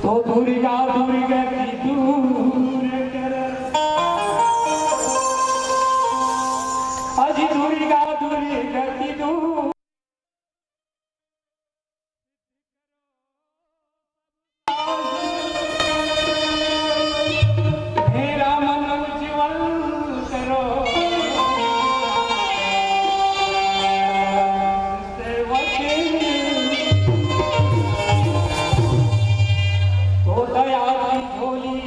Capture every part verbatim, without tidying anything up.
तो दुर्गा दुर्गति दूर कर, अजी दुर्गा दुर्गति दूर। मेरा मन उज्जवल करो। सेवक तो दया की झोली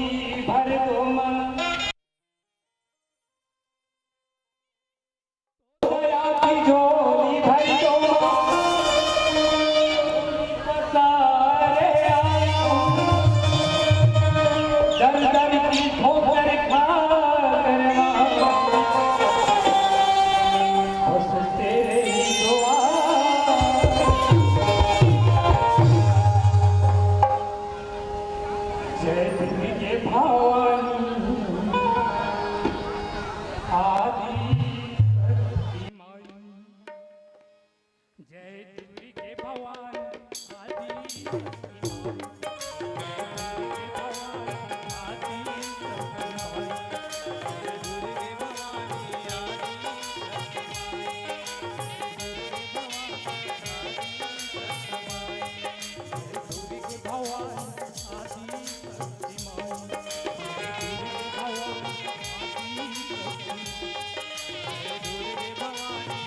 भर दो माँ। दया की झोली भर दो माँ। पसारे आया हूँ। दर दर की ठोकर खा कर माँ। बस तेरे ही दुआ। जय दुर्गे भवानी आदि शक्ति माई। जय दुर्गे भवानी आदि शक्ति माई। जय दुर्गे भवानी आदि शक्ति माई। जय दुर्गे भवानी आदि शक्ति माई। जय दुर्गे भवानी आदि शक्ति माई। जय दुर्गे भवानी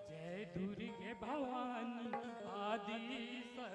जय दुर्गे भवानी आदि शक्ति।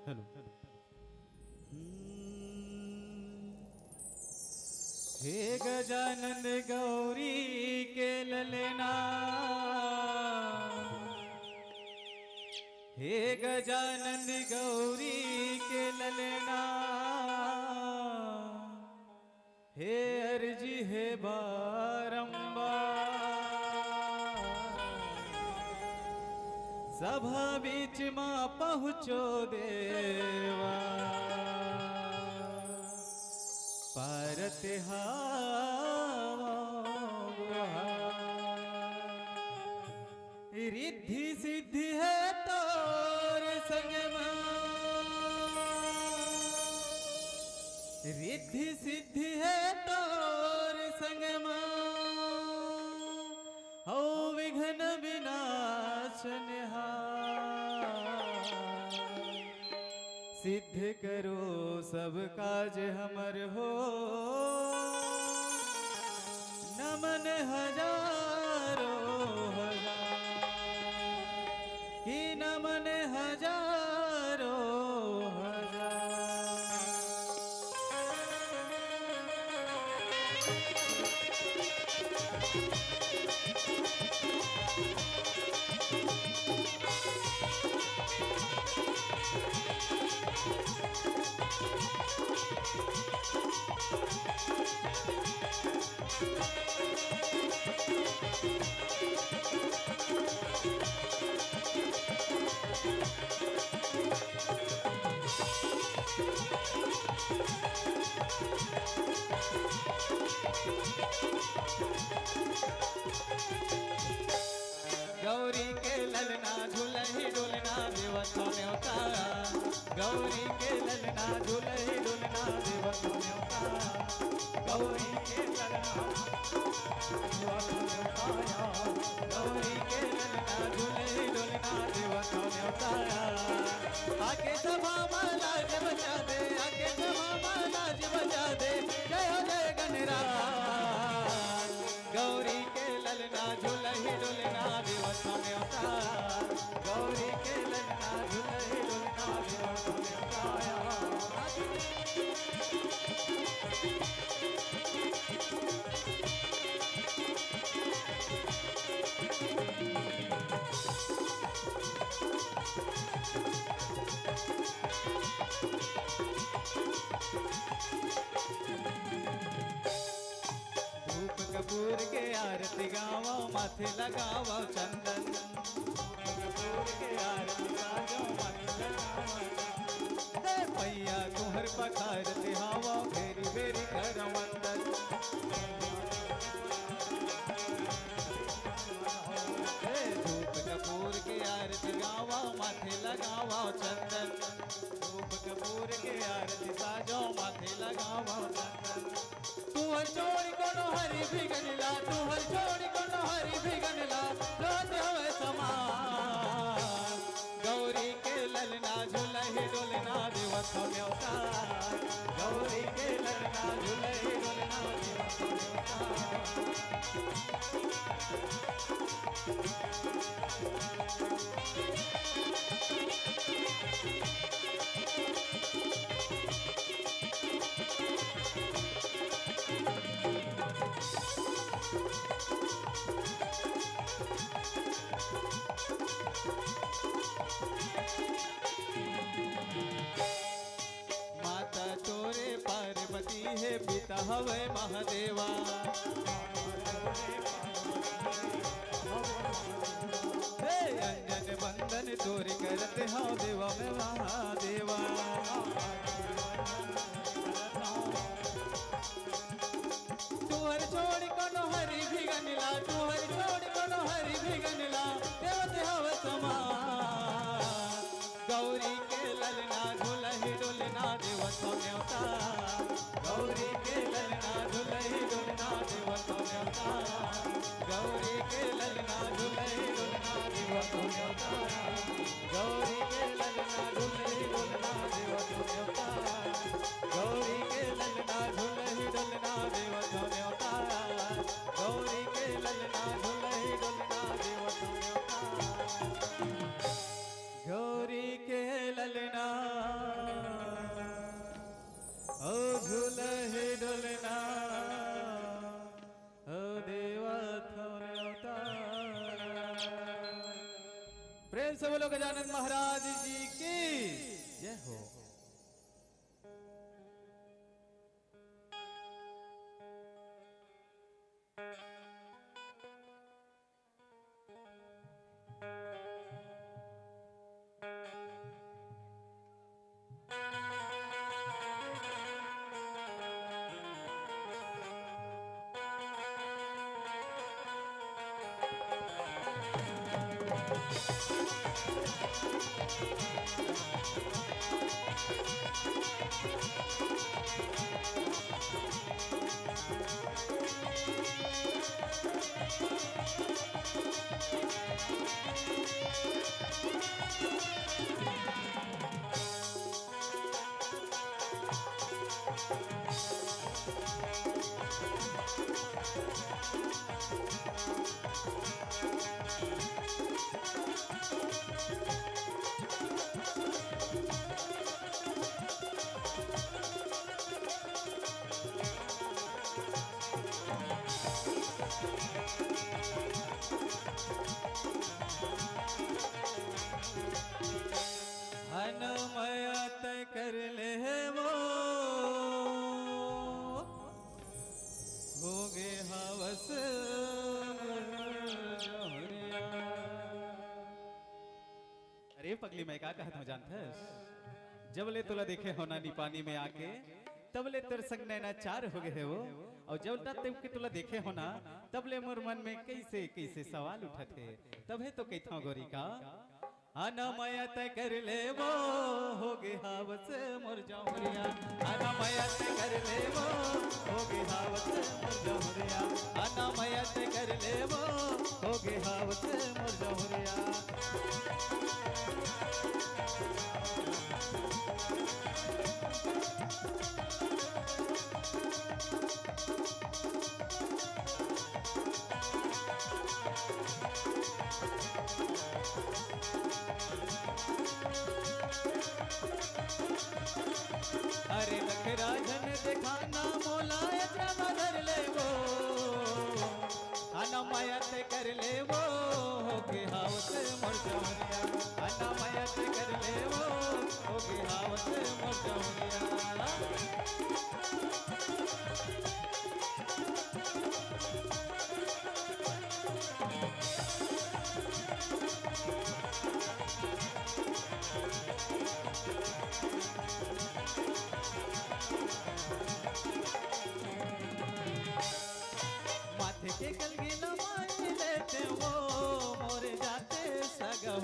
हेलो। हे गजानंद गौरी के ललना, हे गजानंद गौरी के ललना, हे अर्जी हे बारंबार, सभा बीच मा पहुँचो देवा, पारत हावो गुहार। रिद्धि सिद्धि हे तोर संग मा, रिद्धि सिद्धि हे तोर संग मा, हौ विघ्न विनाशनहार। सिद्ध करो सब काज हमर हो, नमन हजारों हजार, कि नमन हजारों हजार। गौरी के ललना झुलही डोलना देवत नेवता। गौरी के ललना झुलही डोलना देवत नेवता। गौरी के ललना झुलही डोलना देवत नेवता। आके सभा मा लाज बचा दे, आके सभा मा लाज बचा दे। जय हो जय गणराज। गौरी के ललना झुलही डोलना देवत नेवता। गौरी के ललना झुलही डोलना देवत नेवता। माथे लगावव चंदन। कपूर के आरती साजो, माथे लगावव चंदन। हे मैया तुहर पखारत हावव, बेरी बेरी करव वंदन। हे धूप कपूर के आरती गावव, माथे लगावव चंदन। धूप कपूर के आरती साजो, माथे लगावव चंदन। तुहर जोड़ी कोनो हरि बिगन ला, तुहर जोड़ी कोनो हरि बिगन ला, रोज हवे समान। गौरी के ललना झुलही डोलना देवत हो न्योता। गौरी के ललना झुलही डोलना देवत हो न्योता। माता तोरे पार्वती हे, पिता हवे महादेवा। हे अंजन बंदन तोरे करत हव देवा मैं महादेवा। तुहर छोड़ कोनो हरि बिगन ला, तुहर छोड़ कोनो हरि बिगन ला, देवत हव समान। गौरी के ललना झुलही डोलना देवत हो न्योता। गौरी के ललना झुलही डोलना देवत हो न्योता। गौरी के ललना झुलही डोलना देवत हो न्योता। गौरी के ललना झुलही डोलना देवत हो न्योता। गौरी के ललना झुलही डोलना देवत हो न्योता। गौरी के ललना झुलही डोलना देवत हो न्योता। गौरी के ललना ओ झुलही डोलना ओ देवत हो न्योता। प्रेम से बोलो गजानन महाराज जी की जय हो। अनमयत कर ले वो होगे हवस मोर जहुरिया। अरे पगली, मैं का कहत हूँ जानथस? जब ले तोला देखे हो ना नी पानी में आके, तब ले तोर संग नैना चार हो गए हे वो। अउ जब तक के तोला देखे हो ना, तब ले मोर मन में कैसे कैसे सवाल उठत हे। तभे तो कहत हूँ गोरी का, अनमयत कर ले वो होगे हवस मोर जहुरिया। अनमयत कर ले वो होगे हवस मोर जहुरिया। अनमयत कर ले वो होगे हवस मोर जहुरिया। अरे नखरा झन देखाना मोला अचरा म धर लेबो। अनमयत कर लेबो होगे हवस मोर जहुरिया। अनमयत कर लेबो होगे हवस मोर जहुरिया।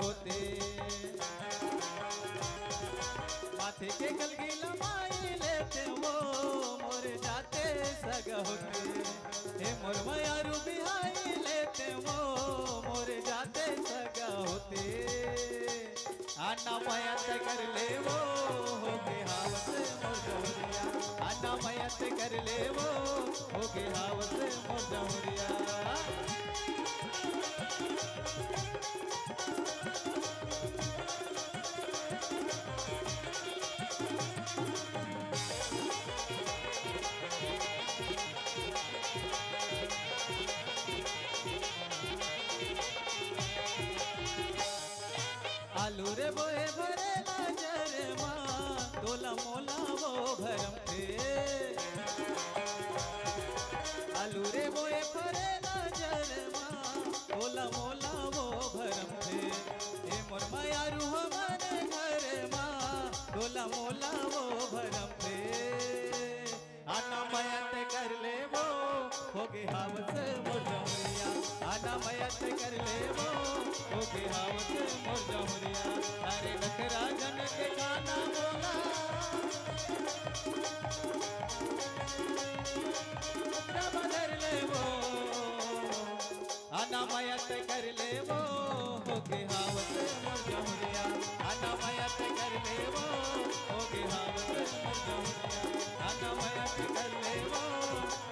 होते। माथे के कलगी लमाई लेते वो मोर जाते सगा होते। हे मोर मयारू बिहाई लेते वो मोर जाते सगा होते। आना मया ते कर ले वो होगे हावस मोर जहुरिया। आना मया ते कर ले वो होगे हावस मोर जहुरिया। आलू रे बोए भरे ला जर मा, तोला मोला वो भरम थे। आलू रे बोए भरे ला जर मा, तोला मोला वो भरम थे। ए मोर मयारू हमर घर मा, तोला मोला वो भरम थे। आना मया ते कर ले वो, होगे हावस मोर जहुरिया। आना मया ते कर ले वो, होगे हावस मोर जहुरिया। अरे नखरा जन के खाना बोला, जब धर ले वो। आना मया ते कर ले वो, होगे हावस मोर जहुरिया। आना मया ते कर ले वो, होगे हावस मोर जहुरिया। आना मया ते कर ले वो,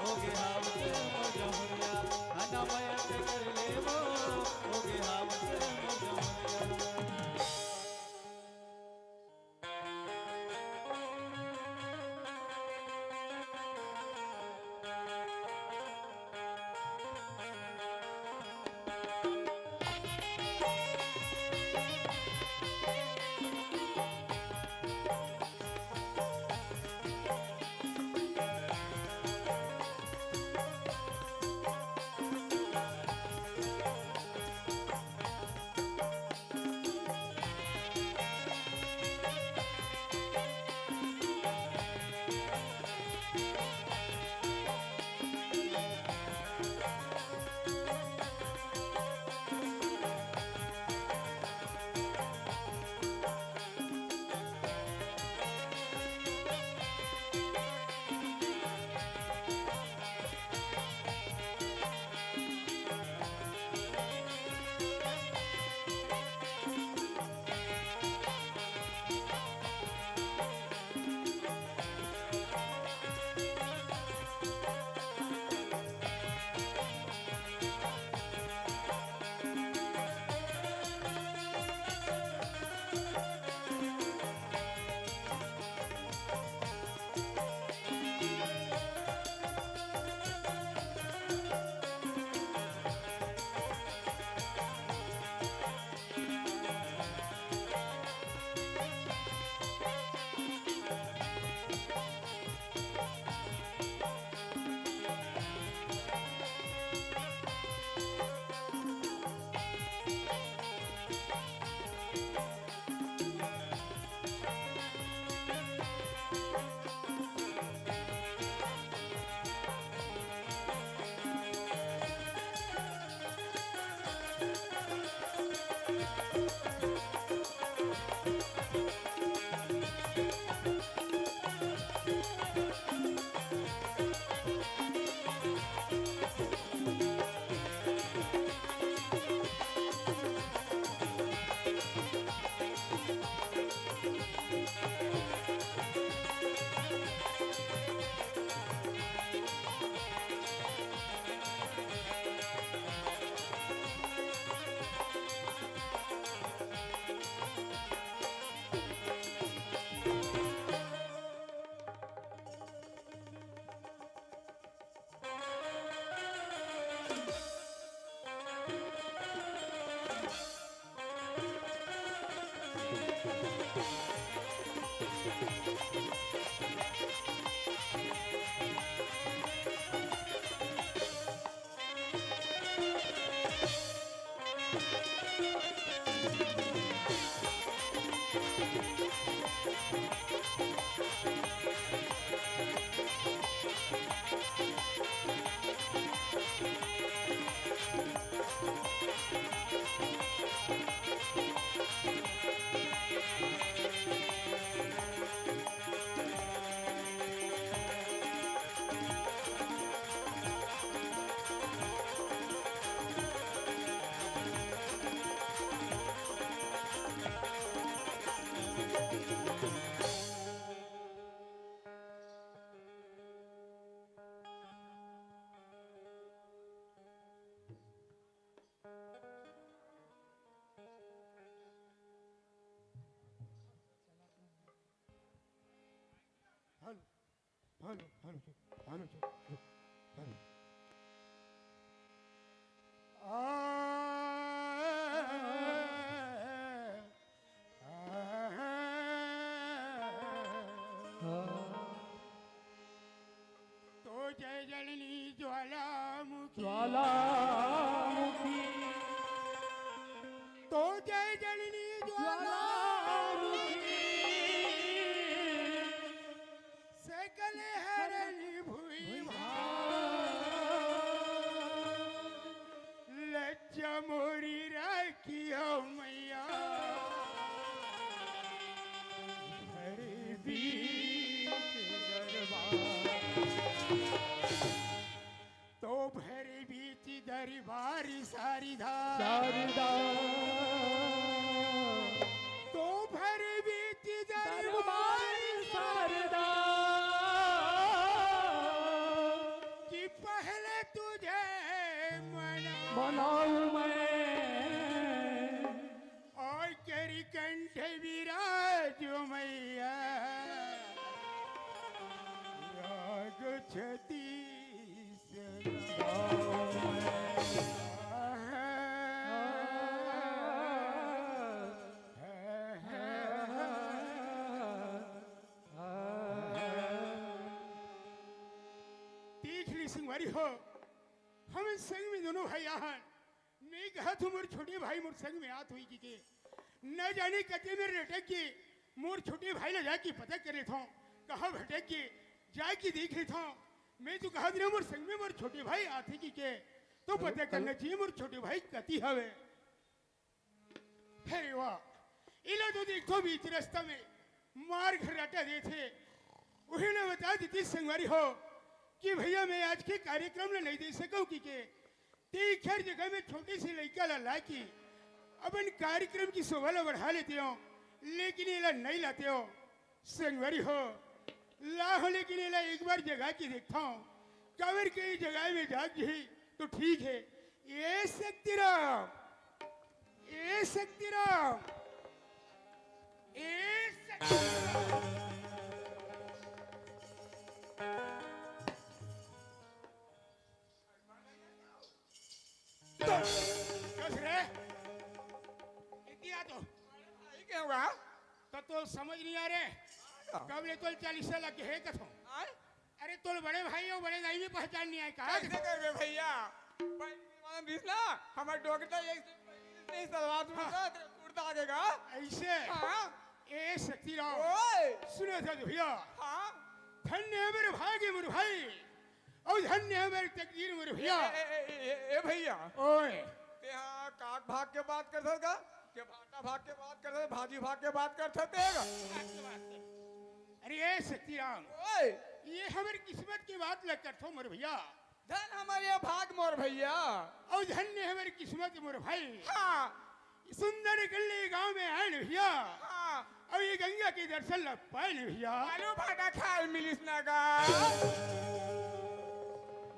होगे हावस मोर जहुरिया। आना मया ते कर ले वो, होगे हावस मोर जहुरिया। Hello, hello, hello, hello. आ, आ, तो जय जननी ज्वालामुखी। ज्वालामुखी। तो जय जननी ज्वालामुखी। ज्वालामुखी। सकल हरनी भुई भार। लज्जा मोरी राखियो मैया। भर बीच दरबार। तो भर बीच दरबार सारिदा। सारिदा। तो भर बीच दरबार दरबार सारिदा। कि पहले तुझे मना। मनाऊं मैं। और तेरी कंठ विराजो मैया। राग छत्तीसगढ़। देख ली संगवारी हो, हम संग में दोनों भाई आहन। मैं कहत हूँ मोर छोटे भाई मोर संग में आत होही कहिके। न जाने कते मेर लटक गे, मोर छोटे भाई ला जाके पता कर लेथंव, कहाँ भटक गे, जाके देख लेथंव। मैं तो कहत रहेंव मोर संग में मोर छोटे भाई आथे कहिके, तो पता करना चाहिए मोर छोटे भाई कति हवे। अरे वाह, एला तो देखथंव बीच रस्ता में मार घर्राटा देथे। उही ला बता देती संगवारी हो कि भैया मैं आज के कार्यक्रम ला नहीं दे सकंव कहिके, तेखर जगह में छोटे से लइका ला लाके अपन कार्यक्रम की शोभा ला बढ़ा लेतेंव, लेकिन एला नहीं लातेंव। संगवारी हो, लाहूं लेकिन एला एक बार जगा के देखथंव, काबर के जगह में जाग जही तो ठीक हे। ए शक्तिराम, ए शक्तिराम, ए शक्तिराम। कस रे? इतिया तो। भाई क्या हुआ? तो, तो समझ नहीं आ रहे। हाँ। कब ले तो चालीस साल लगे है कथो। आय? अरे तोर बड़े भाई हो, बड़े दाई में पहचान नहीं आए का? कैसे करबे भैया? भाई, मालूम दिस ना, हमर डोकरा एक से पहले से ही सलवार सूट हाँ। था, तेरा कुर्ता आगे का। ऐसे? हाँ। ए शक्तिराम। ओए। सुने थे भैया। हाँ। धन्य हे मेरे भाग्य मेरे भाई, और धन्य हे मेरी तकदीर मेरे भैया। ए, ए, ए, ए, ए, ए भैया। ओए। ते हाँ काक भाग के बात करत हस का? के भाटा भाग के बात करत हस, भाजी भाग के बात करत हस ते का? अरे ए शक्तिराम। ओए। ये हमर किस्मत की बात लग करथो मोर भैया। धन हमर ये भाग मोर भैया। और धन्य हमर किस्मत मोर भाई। हाँ। सुंदर गली गांव में आए न भैया। हाँ। और ये गंगा के दर्शन ला पाए न भैया। आलू भाटा खाए मिलिस ना गा।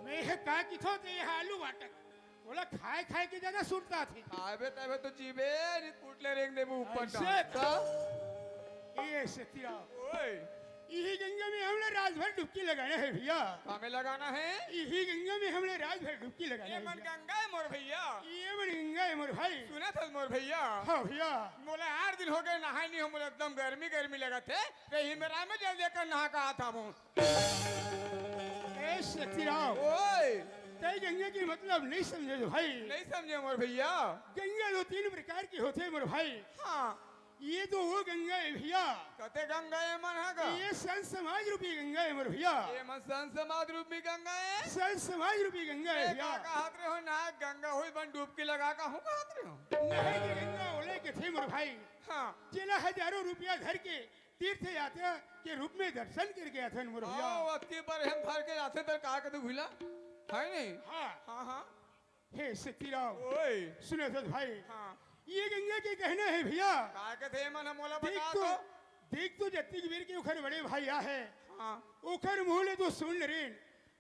मैं हे का किथो ते ये आलू भाटा। बोला खाए खाए के ज्यादा सुरता थी। खाबे तबे तो जीबे, नहीं पुटले रेंग देबे ऊपर ऐसे डाल। तो। ये शक्तिराम। ओए। इही गंगा में हमला रात भर डुबकी लगाना हे भैया। कामे लगाना हे? इही गंगा में हमला रात भर डुबकी लगाना ये हे मन भैया। गंगा हे मोर भैया। ये मन गंगा हे मोर भाई। सुनत हस मोर भैया। हाँ भैया। मोला आठ दिन हो गए नहाए नहीं हों, मोला एकदम गर्मी गर्मी लगत हे। ते ही मेरा में जल देकर नहा का आता हूँ। ए शक्तिराम। ओए। तैं गंगा के मतलब नहीं समझे भाई। नहीं समझे मोर भैया। गंगा दो तीन प्रकार की होथे मोर भाई। हाँ। ये तो वो गंगा हे भैया। कते गंगा हे मन हा गा? ये संत समाज रूपी गंगा हे मोर भैया। ये मन संत समाज रूपी गंगा हे? संत समाज रूपी गंगा हे ए, भैया। का कहत रहे हो ना, गंगा होई बन डुबकी लगा का हूँ कहत रहे हो? नहीं कि गंगा ओले कथे मोर भाई। हाँ। जेला हजारों रुपया धर के तीर्थ यात्रा के रूप में दर्शन करके आथन मोर भैया। हाँ, अतकी बार हम धर के आथे त का कदू भूला? है नहीं? हाँ। हाँ, हाँ। हे शक्तिराम। ओए। सुने तो भाई। हाँ। ये गंगा के कहना हे भैया। का कथे मन ह मोला देख बता तो, दो। देख तो जतिक बेर के ओखर बड़े भाई आहे। हाँ। ओखर मुँह ले तो सुन ले रे।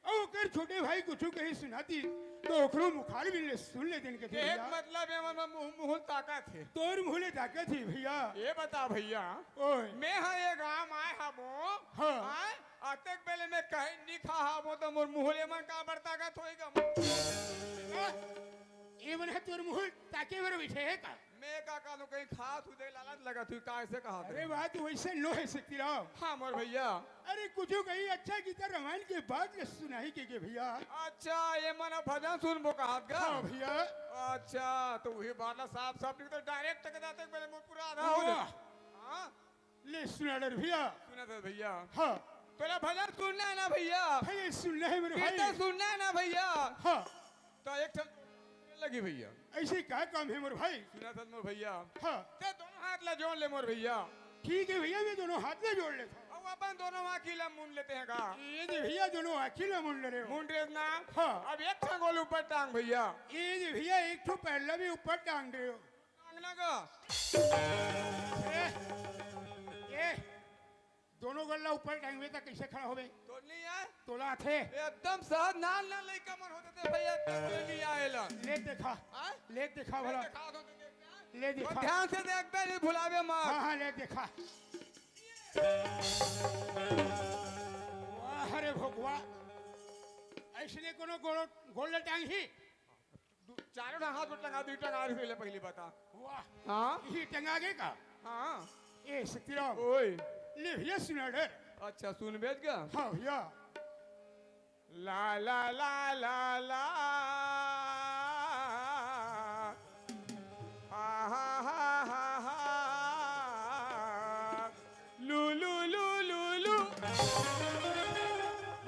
अउ ओकर छोटे भाई कुछु कहीं सुनाती तो ओखरो मुखार मिल ले सुन ले दिन के एक भैया। मतलब ये मन मुँह, मुँह ताकत हे। तोर मुँह ले ताकत हे भैया। ये बता भैया। ओए। मैं हा ये गाँव आए हबो। हाँ। आए? अतेक बेले में कहीं नी खा हा, वो तो मोर मुँह ले मन का बरता का थोई का। हाँ? ये मन है तोर मुँह ताके बर बैठे है का? मैं का कहूँ, कहीं खात हूँ दे लालच लगा तू, का ऐसे कहा अरे बात वैसे नो है शक्तिराम। हाँ मोर भैया। अरे कुछ कहीं अच्छा गीता रामायण के बात ले सुनाई के, के भैया। अच्छा, ये मन भजन सुनबो कहत गा? हाँ भैया। अच्छा, तो वही बात ला साफ साफ निकल, डायरेक्ट के जाते मेरे मुँह पूरा आधा हो वाह। जाता। हाँ? ले सुना डर भैया। सुना था भैया। हाँ। तोला भजन सुनना है ना भैया? भजन सुनना है मेरे भाई। कीर्तन सुनना है ना भैया? हाँ। तो एक ठन लगी भैया। ऐसे का काम है मोर भाई? सुना था मोर भैया। हाँ। ते दोनों हाथ ला जोड़ ले मोर भैया। ठीक है भैया, मैं दोनों हाथ ला जोड़ लेता हूँ। अब अपन दोनों आँखी ला मूंद लेते हैं का? ये दे भैया, दोनों आँखी ला मूंद ले रहे हो। मूंद रहे ना? हाँ। अब एक ठन गोल ऊपर टांग भैया। ये दे भैया, एक ठो पैर ला भी ऊपर टांग रहे हो। टांगना का? ए, ए, दोनों गोल ला ऊपर टांगबे त कैसे खड़ा होबे? तो नहीं आए? तोला आथे? एकदम सहज नान नान लइका मन होते थे भैया, तब तो नहीं आए ला। ले देखा। हाँ? ले देखा ले भला। देखा दो तो देखते हैं। ले देखा। ध्यान से देखबे, नहीं भुलावे मत। हाँ, हाँ, ले देखा। वाह रे भगवा। ऐसने कोनो गोल, गोल टांग ही। दू-, चारों ना हाथ में टंगा, दू टंगा रही पहले, पहली बता। वाह। हाँ? ये टंगा गए का? हाँ। ए, शक्तिराम। ओए। ले भैया, सुना डर। अच्छा, सुन बेच गया? हाँ भैया। ला, ला, ला, ला, ला। हा, हा, हा, हा, हा। लू, लू, लू, लू, लू।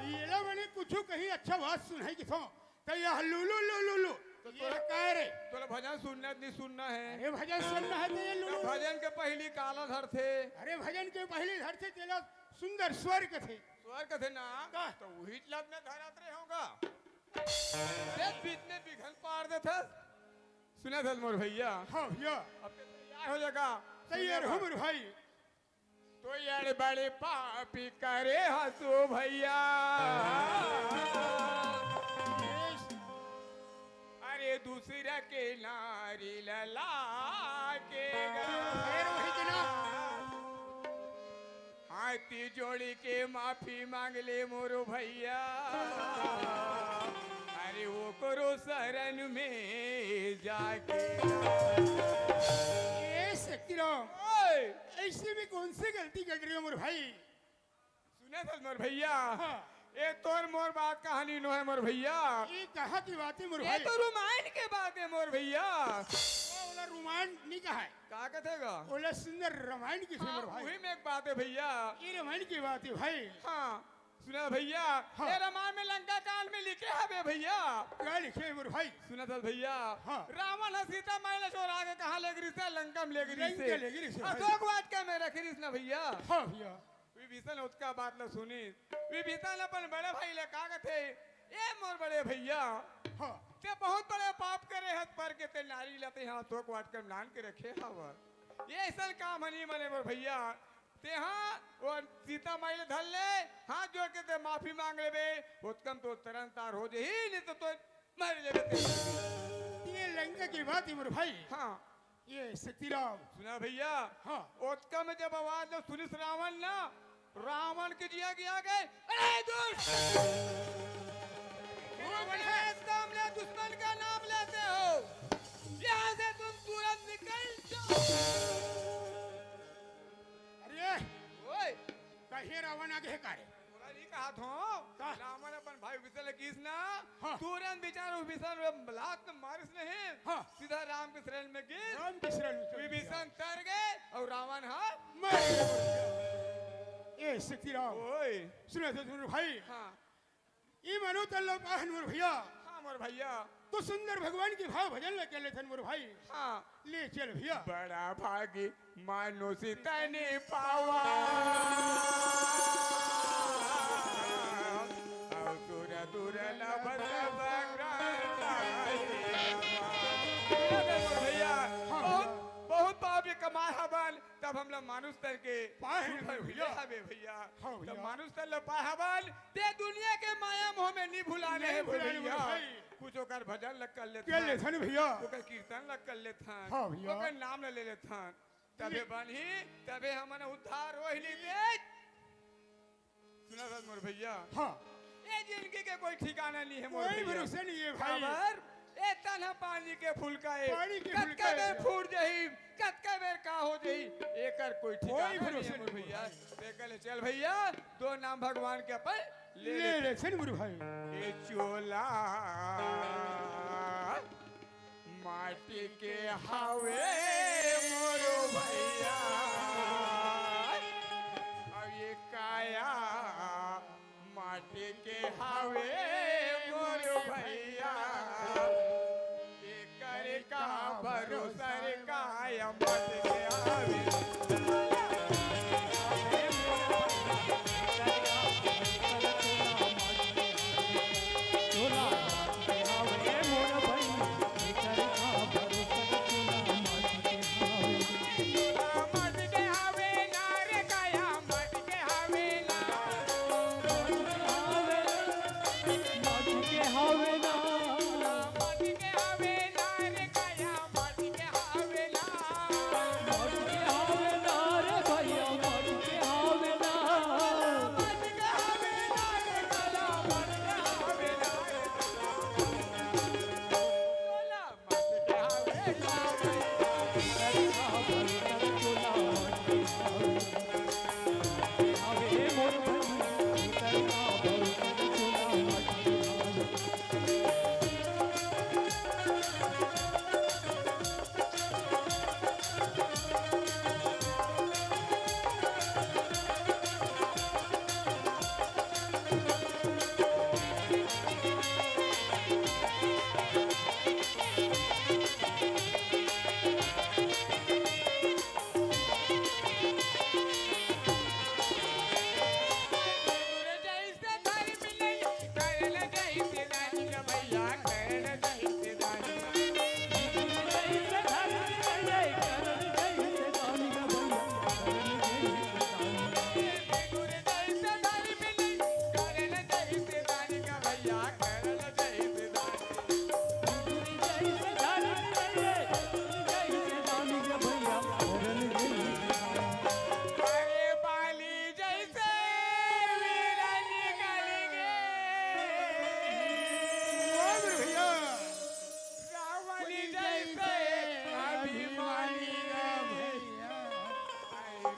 ये ला मैंने कुछ कहीं अच्छा बात सुनाई कि तो त यह लुलु लुलु लु। तो ये तोला, का रे? तोला भजन सुनना नहीं सुनना है? अरे भजन सुनना है तो ये लुलु तो लुलु। भजन के पहली काला धरथे। अरे भजन के पहली धरथे तेला सुंदर स्वर कथे। स्वर कथे ना? का? तो वही लद में धरत रहे होगा। देख बीच में बिघन पार देथे। सुना था मोर भैया? हाँ भैया। अब ते तैयार हो जाएगा। तैयार सुना हो था। मेरे भाई। तो यार बड़े पापी करे हसो भैया। अरे दूसरा के नारी लला के गा। फिर वही जना। हाथी जोड़ी के माफी मांग ले मोरो भैया। अरे वो करो शरण में जाके। ए शक्तिराम। ओए। ऐसे में कौन सी गलती कर रहे हो मोर भाई? सुने थे मोर भैया। हाँ। ए तोर मोर बात कहानी नो है मोर भैया। ये कहा की बात है मोर ये भाई? तो रामायण के बात है मोर भैया। वो वाला रामायण नहीं कहा है। का कहते गा? ओला सुंदर रामायण की हाँ, मोर भाई। वही में एक बात है भैया। ये रामायण की बात है भाई। हाँ। सुना भैया, हाँ। ये रामायण में लंका कांड में लिखे हवे भैया। क्या लिखे है मोर भाई? सुना था भैया, हाँ। रावण ह सीता माई ला चोरा के कहाँ ले गिरी से? लंका में ले गिरी लंका से। ले गिरी से, भाई। अशोक वाटिका में रखी रिस ना भैया। हाँ भैया। विभीषण ओतका बात ला सुनी। विभीषण अपन बड़े भाई ला का कथे, ए मोर बड़े भैया, हाँ। ते बहुत बड़े पाप करे हस पर के ते नारी ला ते यहाँ अशोक वाटिका में लान के रखे हव। ये ऐसा काम ह नहीं मने मोर भैया। तेहा वो सीता माई ले धर ले, हाथ जोड़ के ते माफी मांग लेबे, ओतकम तो तरन तार हो जही, नहीं तो, तो मर लेबे ते। ये लंका की बात है मोर भाई। हाँ। ये शक्तिराम। सुना भैया। हाँ। ओतकम जब आवाज लो सुनिस रावण ना, रावण के जिया गया गए, अरे दुष्ट! रावण है। सामने दुश्मन का नाम लेते हो, यहाँ से तुम तुरंत निकल जाओ। अरे ओए। कहे रावण आगे है का रे? तोला नहीं कहा था। का? रावण अपन भाई विभीषण ले किस ना। हाँ। तुरंत विचार विभीषण लात मारिस नहीं। हाँ। सीधा राम के शरण में गिर। राम के शरण में चल विभीषण तर गए और रावण हा मर गया। ए शक्तिराम। ओए। सुना था तुमरे भाई। हाँ। ई मानो तल्लो पाहन मोर भैया। हाँ मोर भैया। तो सुंदर भगवान के भाव भजन लग गए थन मोर भाई। हाँ। ले चल भैया। बड़ा भागी मानुष तन पावा। और सुर दुर्लभ सब संग्रह। भैया, हाँ। बहुत, बहुत पाप ये कमाए हवन, तब हमला मानुष तन के पाए हवन भैया। हवे भैया। हाँ तब भैया। मानुष तन ल पाए हवन, ते दुनिया के माया मोह में नहीं भुलाने नहीं है भुलाने भैया। भाई। कुछ ओकर भजन ल कर लेथन। कर लेथन भैया। ओकर कीर्तन ल कर लेथन। हाँ भैया। ओकर नाम ल ले लेथन। तबे बनही, तबे हमन उद्धार होही, नहीं ते। सुना था मोर भैया। हाँ। ये जिंदगी के कोई ठिकाना नहीं है मोर कोई भैया। भरोसा नहीं है भाई। काबर? ए तन ह पानी के फुलका ए। पानी के कतका फुलका ए। बेर फूट जही, कतका बेर का हो जही, एकर कोई ठिकाना कोई नहीं भरोसा है मोर नहीं। भैया। ते कहले चल भैया, दो नाम भगवान के अपन ले ले ले। ले, चल मोर भाई। ये चोला माटी के हावे मोर भैया, अब ये काया माटी के हावे मोर भैया, एकर का भरोसा रे का अमत के हावे।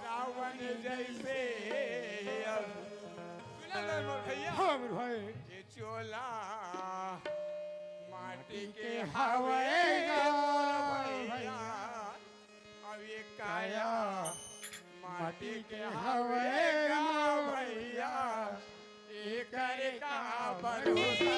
रावण जैसे अब सुना दे मोर भैया। हाँ, मोर भाई। ये चोला माटी के हवे गा भैया। अब ये काया माटी के हवे गा भैया। एकर का भरोसा।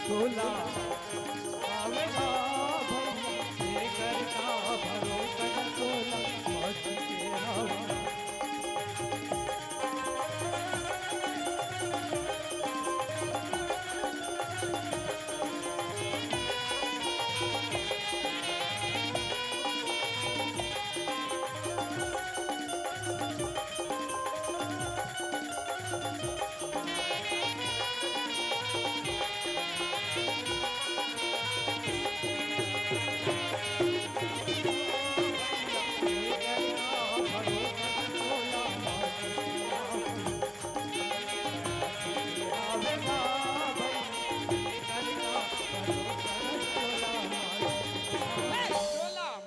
तोला आवेगा भैया, एकर का भरोसा, तोला मत के आवेगा।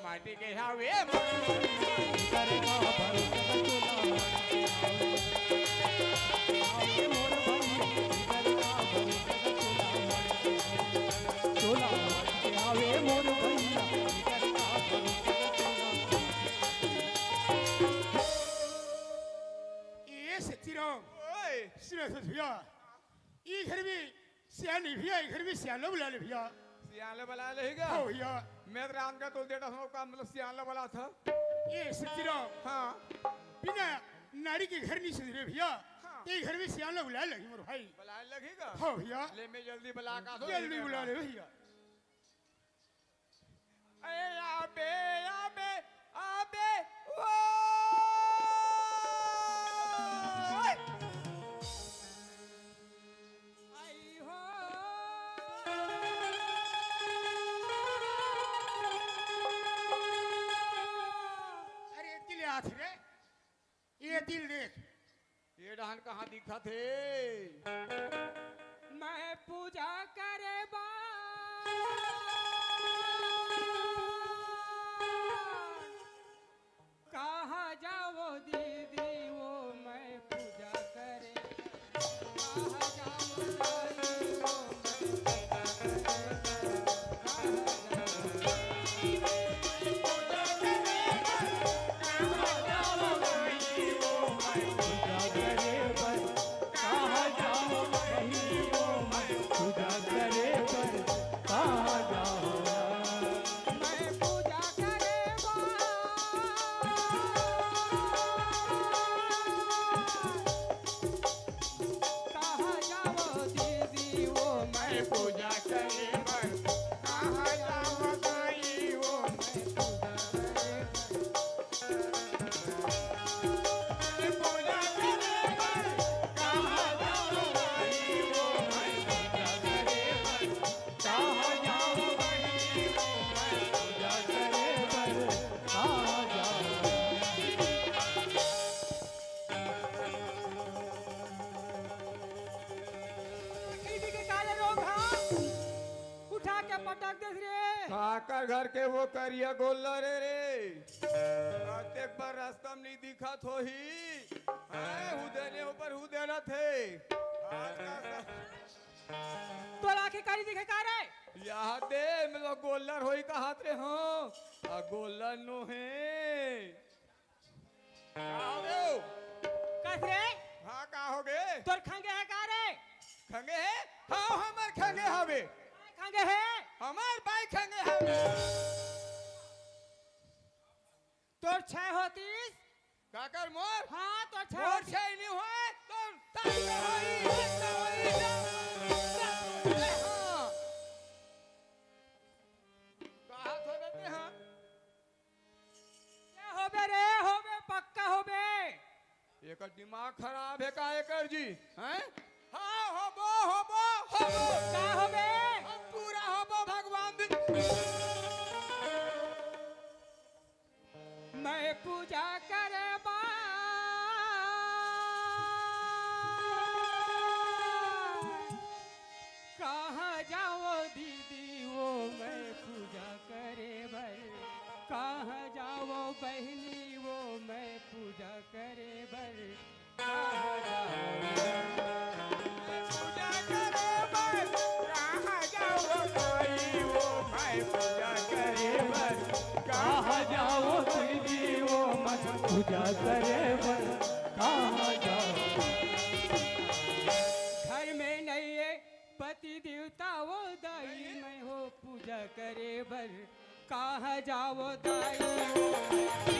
माटी के हवे। ए सच्चीराम। ओए। सुनो, सुनो भैया, ई घर में सियान नहीं भैया, ई घर में सियान ला बुला ले भैया। सियान ला बुला ले ही गा? हाँ भैया। मैं तो राम का तो बेटा हूँ, का मतलब सियान ला बुला था? ए सच्चीराम। हाँ। बिना नारी के घर नहीं सुधरे भैया। हाँ। ते घर में सियान ला बुला लगी मोर भाई। बुला लगी गा? हाँ भैया। ले मैं जल्दी बुला का दो जल्दी बुला ले भैया। ए, आबे, आबे, आबे, ओ! आई हो। तिल देख। ये डहन कहाँ दिखत हे? मैं पूजा करे बर कहाँ जावो दीदी वो, मैं पूजा करे कहाँ जावो दाई वो, मैं पूजा करे कहाँ जावो। पूजा करे बर कहाँ जावं बहिनी वो, मैं पूजा करे बर कहाँ जावं? मैं पूजा करे बर कहाँ जावं दीदी वो, मैं पूजा करे बर कहाँ जावं दाई वो, मैं पूजा करे बर दीदी के काले रोग हा उठा के पटक देस रे। काकर घर के वो करिया गोल्लर रे? अतेक बार रास्ता में नहीं दिखत होही। हैं, हुदेने ऊपर हुदेना थे। आज का सा- तोर आँखी कारी दिखे का रे? यहाँ दे, मतलब गोल्लर होई का हाथ रे, हाँ। आ गोल्लर नो हे। का हो गे? कस रे? हाँ, का हो गे? तोर खंगे हे का रे? खंगे हे? हाँ, हमर खंगे हवे। खंगे हे? हमर बाई खंगे हवे। तोर छै होतिस? काकर मोर? हाँ, तोर छै मोर होतिस। छै नहीं होय, तोर ताई के होई, हित के होई, जा, जा, जा, हाँ। कहा थो बेटे, हाँ? ये होबे रे, होबे, पक्का होबे। एकर दिमाग खराब हे का एकर जी? हैं? हाँ, होबो, होबो, होबो। का होबे? हम पूरा होबो भगवान दिन। मैं पूजा करे बर कहाँ जावं दीदी वो, मैं पूजा करे बर कहाँ जावं बहिनी वो, मैं पूजा करे बर कहाँ जावं? पूजा करे बर कहाँ जावं दाई वो, मैं पूजा करे बर कहाँ जावं दीदी वो, मैं पूजा करे बर कहाँ जावं? घर में नहीं हे पति देवता वो दाई, मैं हो पूजा करे बर कहाँ जावं दाई?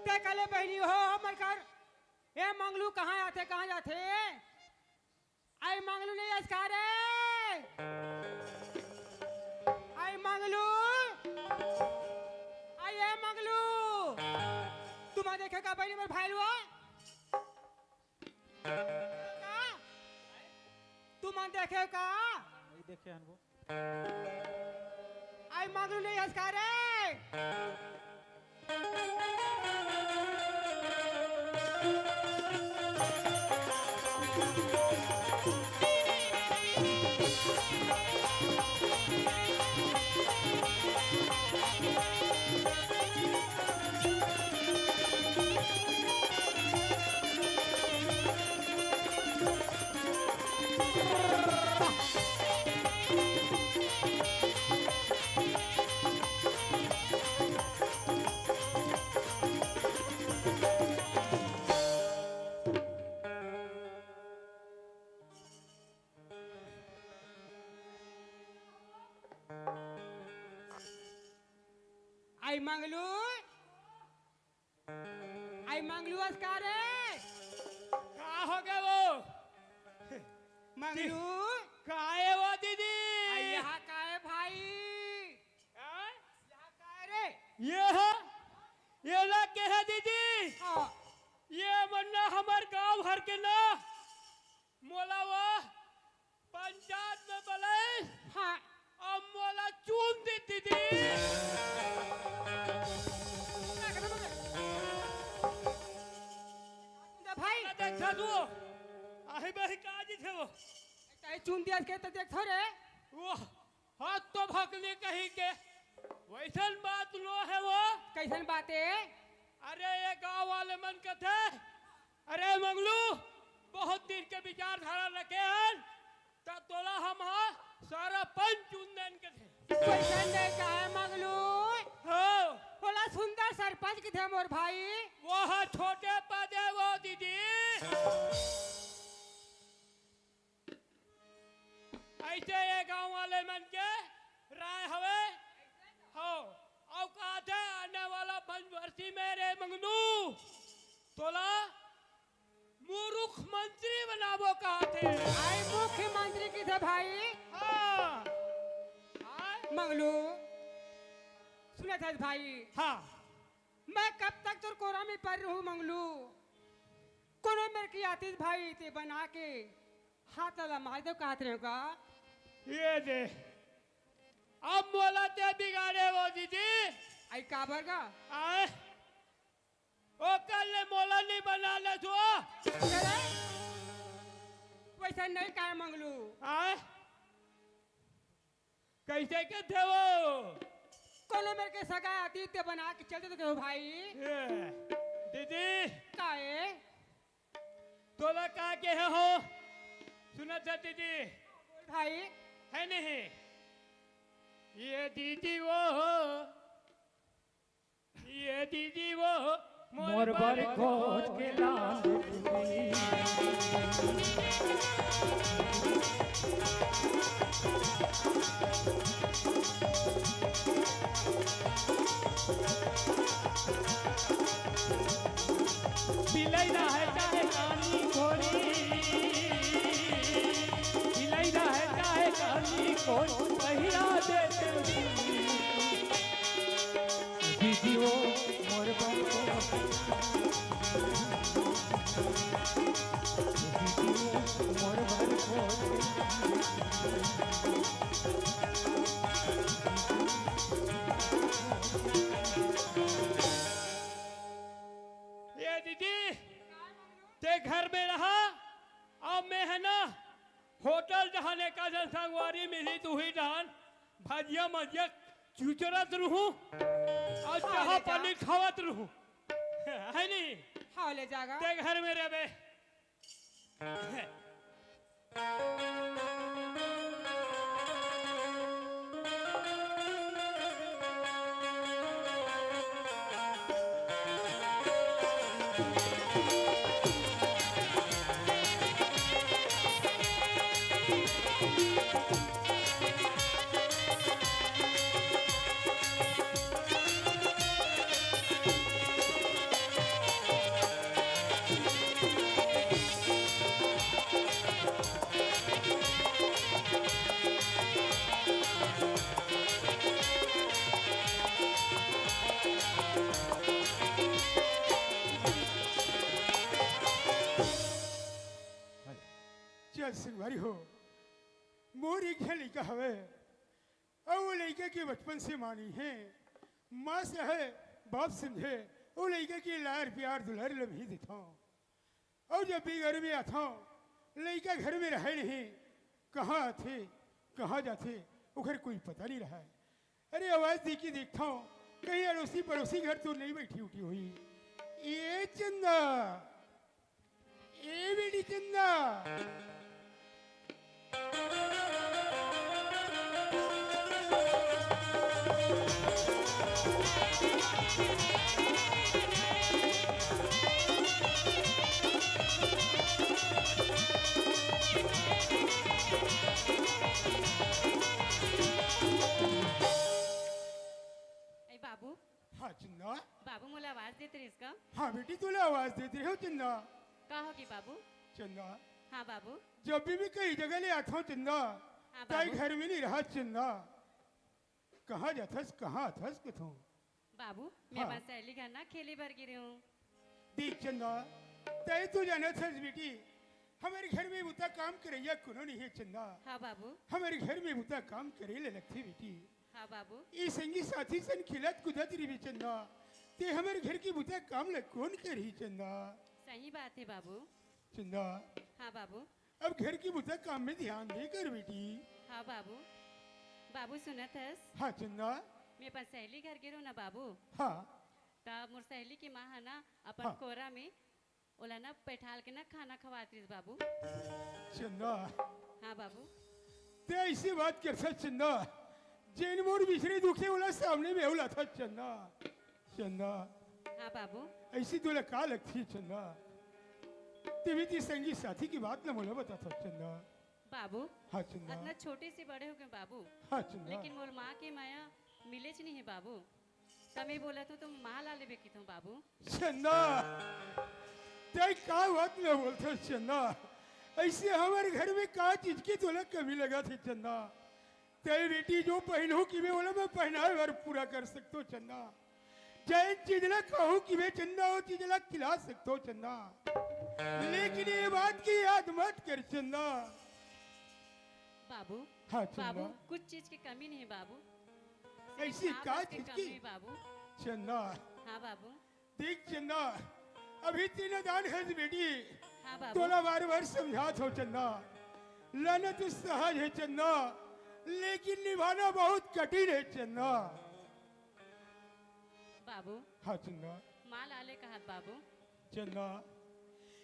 ते कले बहिनी हो हमर घर। ए मंगलू कहाँ आथे, कहाँ जाथे? आई मंगलू नहीं अस का रे? आई मंगलू, आई ए मंगलू, तुमन देखे का बहिनी मोर भाई लुआ? का? तुमन देखे का? नहीं देखे हन वो। आई मंगलू नहीं अस का रे? मंगलू, आई मंगलू, अस का रे? का हो गए वो? मंगलू। का है वो दीदी? आई यहाँ का है भाई? हाँ? यहाँ का है रे? ये है, ये ला के है दीदी? हाँ। ये मन ना हमर गांव भर के ना, मोला वो पंचायत में बलाइस। हाँ। अब मोला चुन दे दीदी। भाई। देख तू, आहे बही का जी थे वो। तैं चुन दिया के तो देख थोरे। वो हाथ तो भकली कहीं के। वैसन बात नो है वो। कैसन बात है? अरे ये गांव वाले मन कथे, अरे मंगलू, बहुत दिन के विचारधारा रखे हन, त तोला हम हा सरपंच चुन देन कथे। वैसन नहीं कहे मंगलू। हो। बोला सुंदर सरपंच कथे मोर भाई। वो हा छोटे पद है वो दीदी। ऐसे ये गांव वाले मन के राय हवे। हो, अउ कहथे आने वाला पंचवर्षी में रे मंगलू, तोला मुरुख मंत्री बनाबो कहथे। आई मुख्यमंत्री कथे भाई। हाँ। हाँ। मंगलू, सुनत हस भाई? हाँ। मैं कब तक तोर कोरा में पड़ रहूं मंगलू? कोनो मेर के आतिस भाई, तैं बना के हाथ ला मार दो कहत रहे का? ये दे, अब मोला तैं बिगाड़े वो दीदी। आई काबर गा? आए, ओकर ले मोला नहीं बना ले तू। अरे, वैसा नहीं कहे मंगलू। आए, कैसे कथे वो? कोनो मेर के सगा आतिस, तैं बना के चल दे तो कहो भाई। ये, दीदी। काहे? तोला का कहे हो? सुनत हस दीदी? बोल भाई। है नहीं? ये दीदी वो हो, ये दीदी वो हो, मोर बर खोज के लान दे दीदी। बिलई रहे चाहे कानी कोरी, बिलई रहे चाहे कानी कोरी, कहिया देते दीदी वो मोर बर को, दीदी वो मोर बर को। ये दीदी, तैं घर में रहा, अब मैं है ना, होटल डहन एकाझन संगवारी मिली, तुही डहन भजिया मजिया चुचरत रहूं अउ हाँ, चाहा ले जा। पानी खावत रहूं। है नहीं? हाँ, ले जागा। तैं घर में रहबे। चल संगवारी हो, मोर एक झन लइका हवे, अउ वो लइका के बचपन से मानी हे, माँ से हे, बाप समझे, वो लइका के लार प्यार दुलार ल भी देथंव। अउ जब भी घर में आथंव, लइका घर में रहे नहीं, कहाँ आथे, कहाँ जाथे, ओकर कोई पता नहीं रहय। अरे आवाज दे के देखथंव, कहीं अड़ोसी पड़ोसी घर तो नहीं बैठी उठी होही। ए चंदा, ए बेटी चंदा। ए बाबू, चंदा। का होगे बाबू? चंदा। हाँ बाबू। जब भी मैं कहीं जगह ले आथंव चंदा, हाँ ताई बाबू। घर में नहीं रहस चंदा। कहाँ जाथस, कहाँ आथस कथंव? बाबू, मैं हाँ। अपन सहेली घर ना खेले बर गे रहेंव। देख चंदा, तैं तो जानत हस बेटी, हमर घर में बुता काम करइया कोनो नहीं हे चंदा। हाँ बाबू। हमर घर में बुता काम करे ले लगथे बेटी। हाँ बाबू। ये संगी साथी सन खेलत कूदत रहिबे चंदा, ते हमर घर के बुता काम ल कोन करही चंदा? सही बात हे बाबू। चंदा। हाँ बाबू। अब घर के बुता काम में ध्यान दे कर बेटी। हाँ बाबू। बाबू सुनत हस? हाँ चंदा। मैं अपन सहेली घर गे रहेंव ना बाबू। हाँ। त मोर सहेली के माँ ह ना अपन हाँ। कोरा में ओला ना बैठाल के ना खाना खवात रहिस बाबू। चंदा। हाँ बाबू। ते ऐसी बात करथस चंदा, जेन मोर बिछड़ी दुखे ओला सामने में ओला था चंदा। चंदा। हाँ बाबू। ऐसी तोला का लगथे चंदा? ते भी ती संगी साथी के बात ल मोला बताथस चंदा। बाबू। हाँ चंदा। अतना छोटे से बड़े होगे बाबू। हाँ चंदा। लेकिन मोर माँ के मया मिलेच नहीं हे बाबू। त मैं बोलत हंव त माँ ला लेबे कथंव बाबू। चंदा, तैं का बात ल बोलथस चंदा? ऐसे हमर घर में का चीज के तोला कमी लगथे चंदा? तैं बेटी जो पहिनहूं कहिबे ओला मैं पहिनाय बर पूरा कर सकथंव चंदा। जेन चीज ला कहूं कहिबे चंदा, वो चीज ला खिला सकथंव चंदा। लेकिन ये बात के याद मत कर चंदा। बाबू। हाँ चंदा। बाबू, कुछ चीज के कमी नहीं बाबू। सिर्फ ऐसी माँ का बस के चीज कमी की? बाबू। चंदा। हाँ बाबू। देख चंदा, अभी ते नदान हस बेटी। हाँ बाबू। तोला बार बार समझात हंव चंदा, लेना तो सहज हे चंदा, लेकिन निभाना बहुत कठिन हे चंदा। बाबू। हाँ चंदा। माँ ला ले कहत बाबू। चंदा,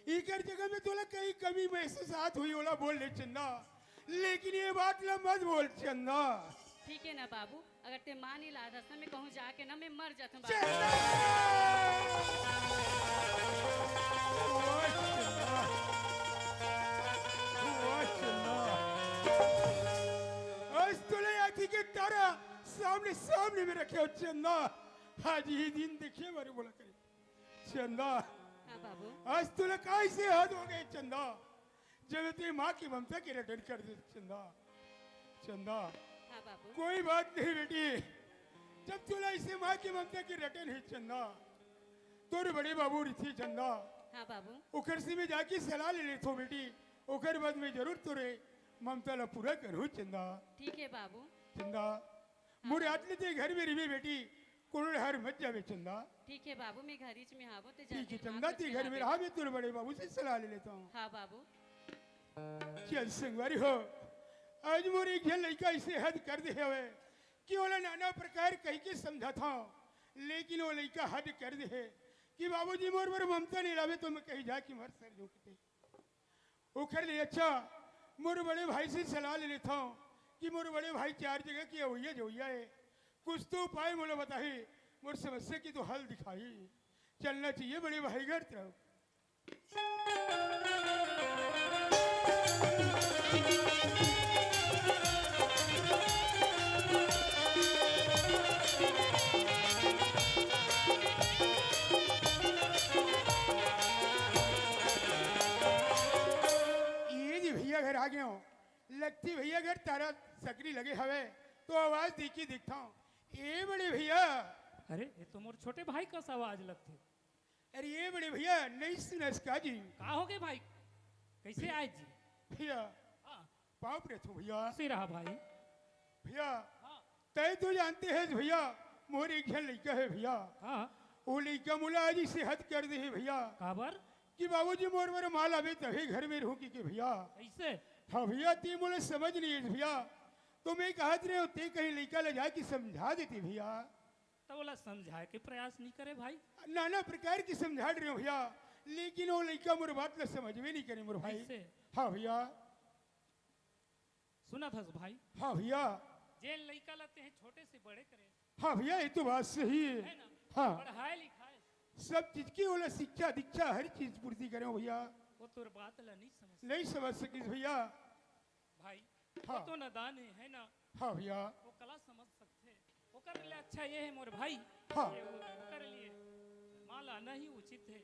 इकर जगह में तोला कहीं कमी महसूस आत होही ओला बोल ले चंदा, लेकिन ये बात ला मत बोल चंदा। ठीक हे ना बाबू, अगर ते माँ नहीं लात हस ना, मैं कहूँ जाके ना मैं मर जाथंव बाबू। चंदा! वाह चंदा! वाह चंदा! आज तोला आँखी के तारा सामने सामने में रखे हंव चंदा। आज ये दिन देखे बर बोला करे चंदा। हाँ बाबू। आज तोला कैसे हद होगे चंदा, जब ते माँ की ममता के रटन कर दे चंदा। चंदा। हाँ बाबू। कोई बात नहीं बेटी, जब तोला ऐसे माँ की ममता के रटन हे चंदा, तोर बड़े बाबू रहिथे चंदा। हाँ बाबू। ओकर से मैं जाके सलाह ले लेथंव बेटी, ओकर बाद में जरूर तोरे ममता ला पूरा करहूं चंदा। ठीक हे बाबू। चंदा। मोर आत ले ते घर में रहिबे बेटी, कोनो डहर मत जाबे चंदा। ठीक हे बाबू, मैं घरीच में हावंव, ते ठीक हे जाके चंदा, माँ ते से घर में रहा, मैं तोर बड़े बाबू से सलाह ले लेथंव। हाँ बाबू। चल संगवारी हो, आज मोर एक झन लइका ऐसे हद कर दे हवे कि ओला नाना प्रकार कहि के समझाथंव, लेकिन वो लइका हद कर दे हे कि बाबूजी मोर बर ममता नहीं लावे तो मैं कहीं जाके मर सर जाहूं कथे। ओखर ले अच्छा मोर बड़े भाई से सलाह ले लेथंव कि मोर बड़े भाई चार जगह के अवइया जवइया हे, कुछ तो उपाय मोला बताही, मोर समस्या के तो हल दिखाही। चलना चाहिए बड़े भाई घर तरफ। ये जी भैया घर आ गए हो। लगथे भैया घर तारा सकरी लगे हवे, तो आवाज देके देखथंव। ए बड़े भैया। अरे, ये तो मोर छोटे भाई कस आवाज लगथे। अरे ए बड़े भैया, नहीं सुनस का जी? का होगे भाई? कैसे आए जी? भैया, हाँ। पाँव परथंव भैया। से रहा भाई। भैया, हाँ। तैं तो जानते हस भैया, मोर एक झन लइका हे भैया। हाँ। वो लइका मोला आज ऐसे हद कर दे हे भैया। काबर? कि बाबूजी मोर बर माँ लाबे तभे घर में रहूं कहिके भैया। कैसे? हाँ भैया, ते मोला समझ नहीं आइस भैया। तो मैं कहत रहेंव ते कहीं लइका ला जाके समझा देते भैया। त ओला समझाए के प्रयास नहीं करे भाई। नाना प्रकार के समझा रहेंव भैया, लेकिन वो लइका मोर बात ला समझबे नहीं करे मोर भाई। कैसे? हाँ भैया। सुनत हस भाई? हाँ भैया। जेन लइका ला तेहे छोटे से बड़े करे। हाँ भैया, ये तो बात सही हे। है ना? हाँ। पढ़ाए लिखाए। सब चीज के ओला शिक्षा दीक्षा हर चीज पूर्ति करेंव भैया। वो तोर बात ला नहीं समझ। नहीं समझ सकिस भैया। भाई, हाँ। वो तो नादान हे, है ना? हाँ भैया। वो कला समझ सकथे। ओकर लिए अच्छा ये हे मोर भाई। हाँ। ये वो, ओकर लिए माँ लाना ही उचित हे।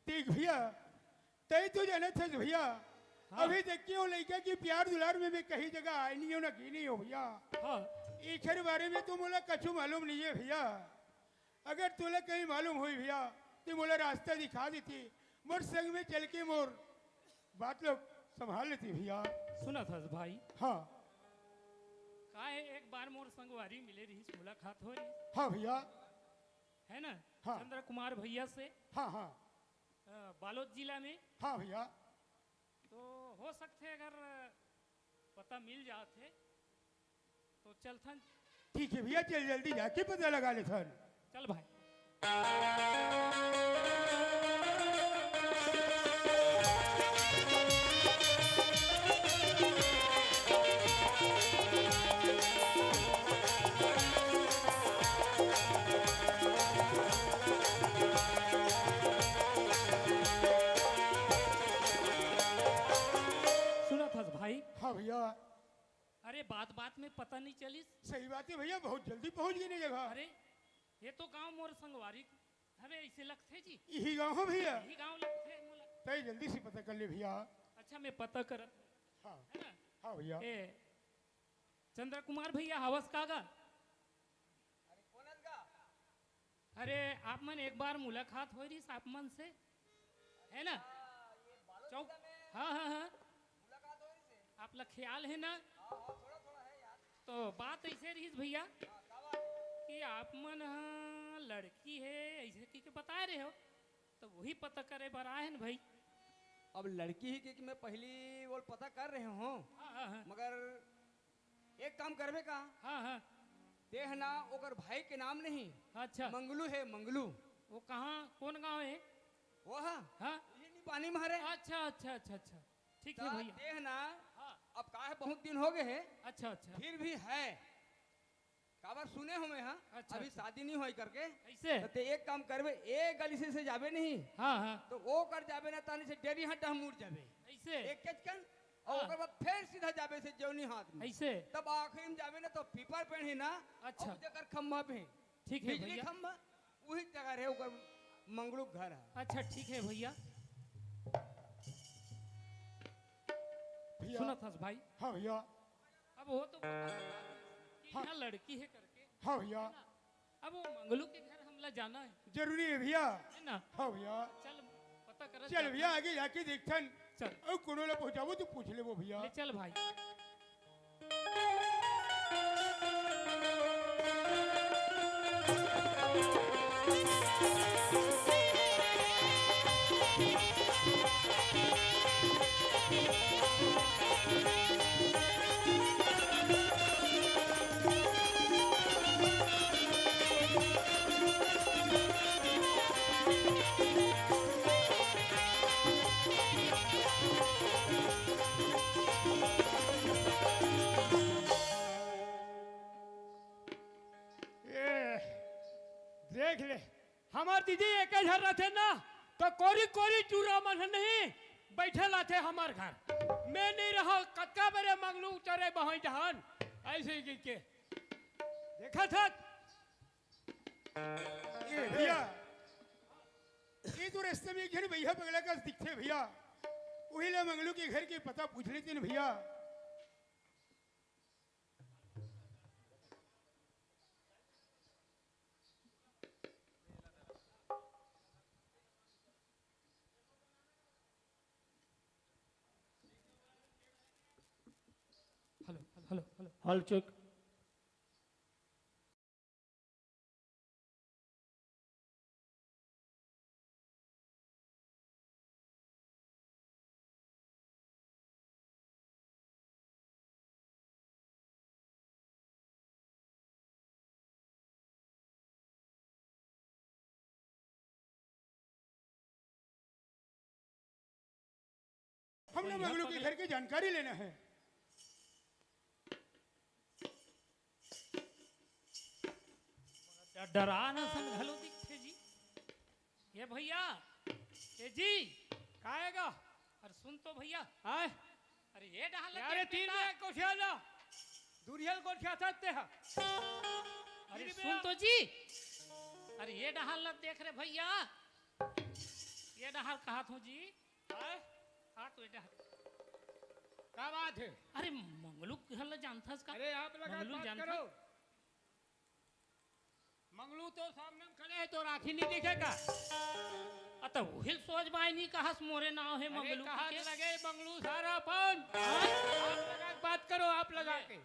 देख भैया, तय तो जानत हस भैया, हाँ। अभी तक के वो लइका के प्यार दुलार में मैं कहीं जगह आय नहीं हो ना की नहीं हो भैया। हाँ। एखर बारे में तो मोला कछु मालूम नहीं है भैया। अगर तोला कहीं मालूम होई भैया, तो मोला रास्ता दिखा देती, मोर संग में चल के मोर बात लोग संभाल लेती भैया। सुनत हस भाई? हाँ। का है, एक बार मोर संगवारी मिले रहिस, मुलाकात हो रही, हाँ भैया। है ना? हाँ। चंद्र कुमार भैया से। हाँ, हाँ। अ, बालोद जिला में। हाँ भैया। तो हो सकथे अगर पता मिल जात हे तो चलथन। ठीक है भैया, चल जल्दी जाके पता लगा लेथन। चल भाई। सुनत हस भाई? हाँ भैया। अरे, बात बात में पता नहीं चलिस। सही बात है भैया, बहुत जल्दी पहुंच गए जगह। अरे, ये तो गांव मोर संगवारी हवे, ऐसे लगथे जी। यही गांव हो भैया? यही गांव लगथे मोला। तय जल्दी से पता कर ले भैया। अच्छा, मैं पता करत। हाँ। है ना? हाँ भैया। ए, चंद्र कुमार भैया, हवस का गा? अरे, आप मन एक बार मुलाकात होय रहिस आप मन से, है ना? चौक, हाँ, हाँ, हाँ। आप ला ख्याल है ना? तो बात ऐसे रहिस भैया कि आप मन ह लड़की है, ऐसे कहि के बताए रहे हो, तो वही पता करे बर आए हैं भाई। अब लड़की ही के कि मैं पहली वो पता कर रहे हूँ, हाँ, हाँ, हाँ। मगर एक काम करबे का? हाँ, हाँ। देह ना ओकर भाई के नाम नहीं। अच्छा। मंगलू है, मंगलू। वो कहाँ, कौन गांव है? वो हाँ। हाँ। यही नहीं पानी मारे। अच्छा, अच्छा, अच्छा, अच्छा। ठीक है भैया। देह ना। हाँ। अब का है, बहुत दिन हो गए है। अच्छा, अच्छा। फिर भी है। काबर सुने हो मैं, हाँ? अच्छा, अभी अच्छा। शादी नहीं होई करके। ऐसे? तो ते एक काम करबे, एक गली से, से जाबे नहीं। हाँ, हाँ। तो वो कर जाबे ना, तानी से डेरी हाथ डह मुड़ जाबे। ऐसे? एक कैच कन, और हाँ। ओकर बाद फिर सीधा जाबे से जौनी हाथ में। ऐसे? तब आखिरी में जाबे ना, तो पीपर पेड़ है ना, अच्छा। और जेकर खम्भा पे। ठीक है बिजली भैया। खम्भा, वही जगह रहे, ओकर मंगलू घर है। अच्छा, ठीक है भैया। भैया। सुनत हस भाई? हाँ भैया। अब वो तो बता कि हाँ। यहाँ लड़की है करके। हाँ भैया। है ना? अब वो मंगलू के घर हमला जाना है। जरूरी है भैया। है ना? हाँ भैया। चल, पता कर। चल भैया, आगे जाके देखथन। चल। अउ कोनो ला पहुँचाबो तो पूछ लेबो भैया। ले चल भाई। ए, देख ले, हमर दीदी एके झन रथे ना, तो कोरी कोरी टूरा मन ह नहीं बैठे लाथे हमर घर। मैं नहीं रहा, कतका बेरे मंगलू उतरे बहई जहान, ऐसे ही के देखा था। ए भैया, ये तो रास्ते में एक झन भैया बगला का दिखथे भैया, वही ला मंगलू के घर के पता पूछ लेते न भैया। Hello, hello, hello. Hello, check. हमला मंगलू के घर के जानकारी लेना है। डरान असन घलो दिखथे जी। ए भैया, ए जी। का हे गा? अरे सुन तो भैया। आय। अरे ये डहान ल अरे देख तीन बेटा। में कोठिया ला। दूरियल कोठिया था ते हा। अरे तीन सुन बेटा। तो जी। अरे ये डहान ल देख रे भैया। ए डहार कहात हूँ जी। हाँ? हाँ, तो ए डहार। का बात है? अरे, मंगलू के घर ला जानथस का? अरे, आप लगा मंगलू बात जानथस? करो। मंगलू तो सामने में खड़े है, तो आँखी नहीं दिखे का? अ, तो उहिल सोच बाय नहीं कहस, मोरे नाव है अरे, मंगलू कहा के। लगे मंगलू सारा अपन। हाँ? आप लगा के बात करो, आप लगा के।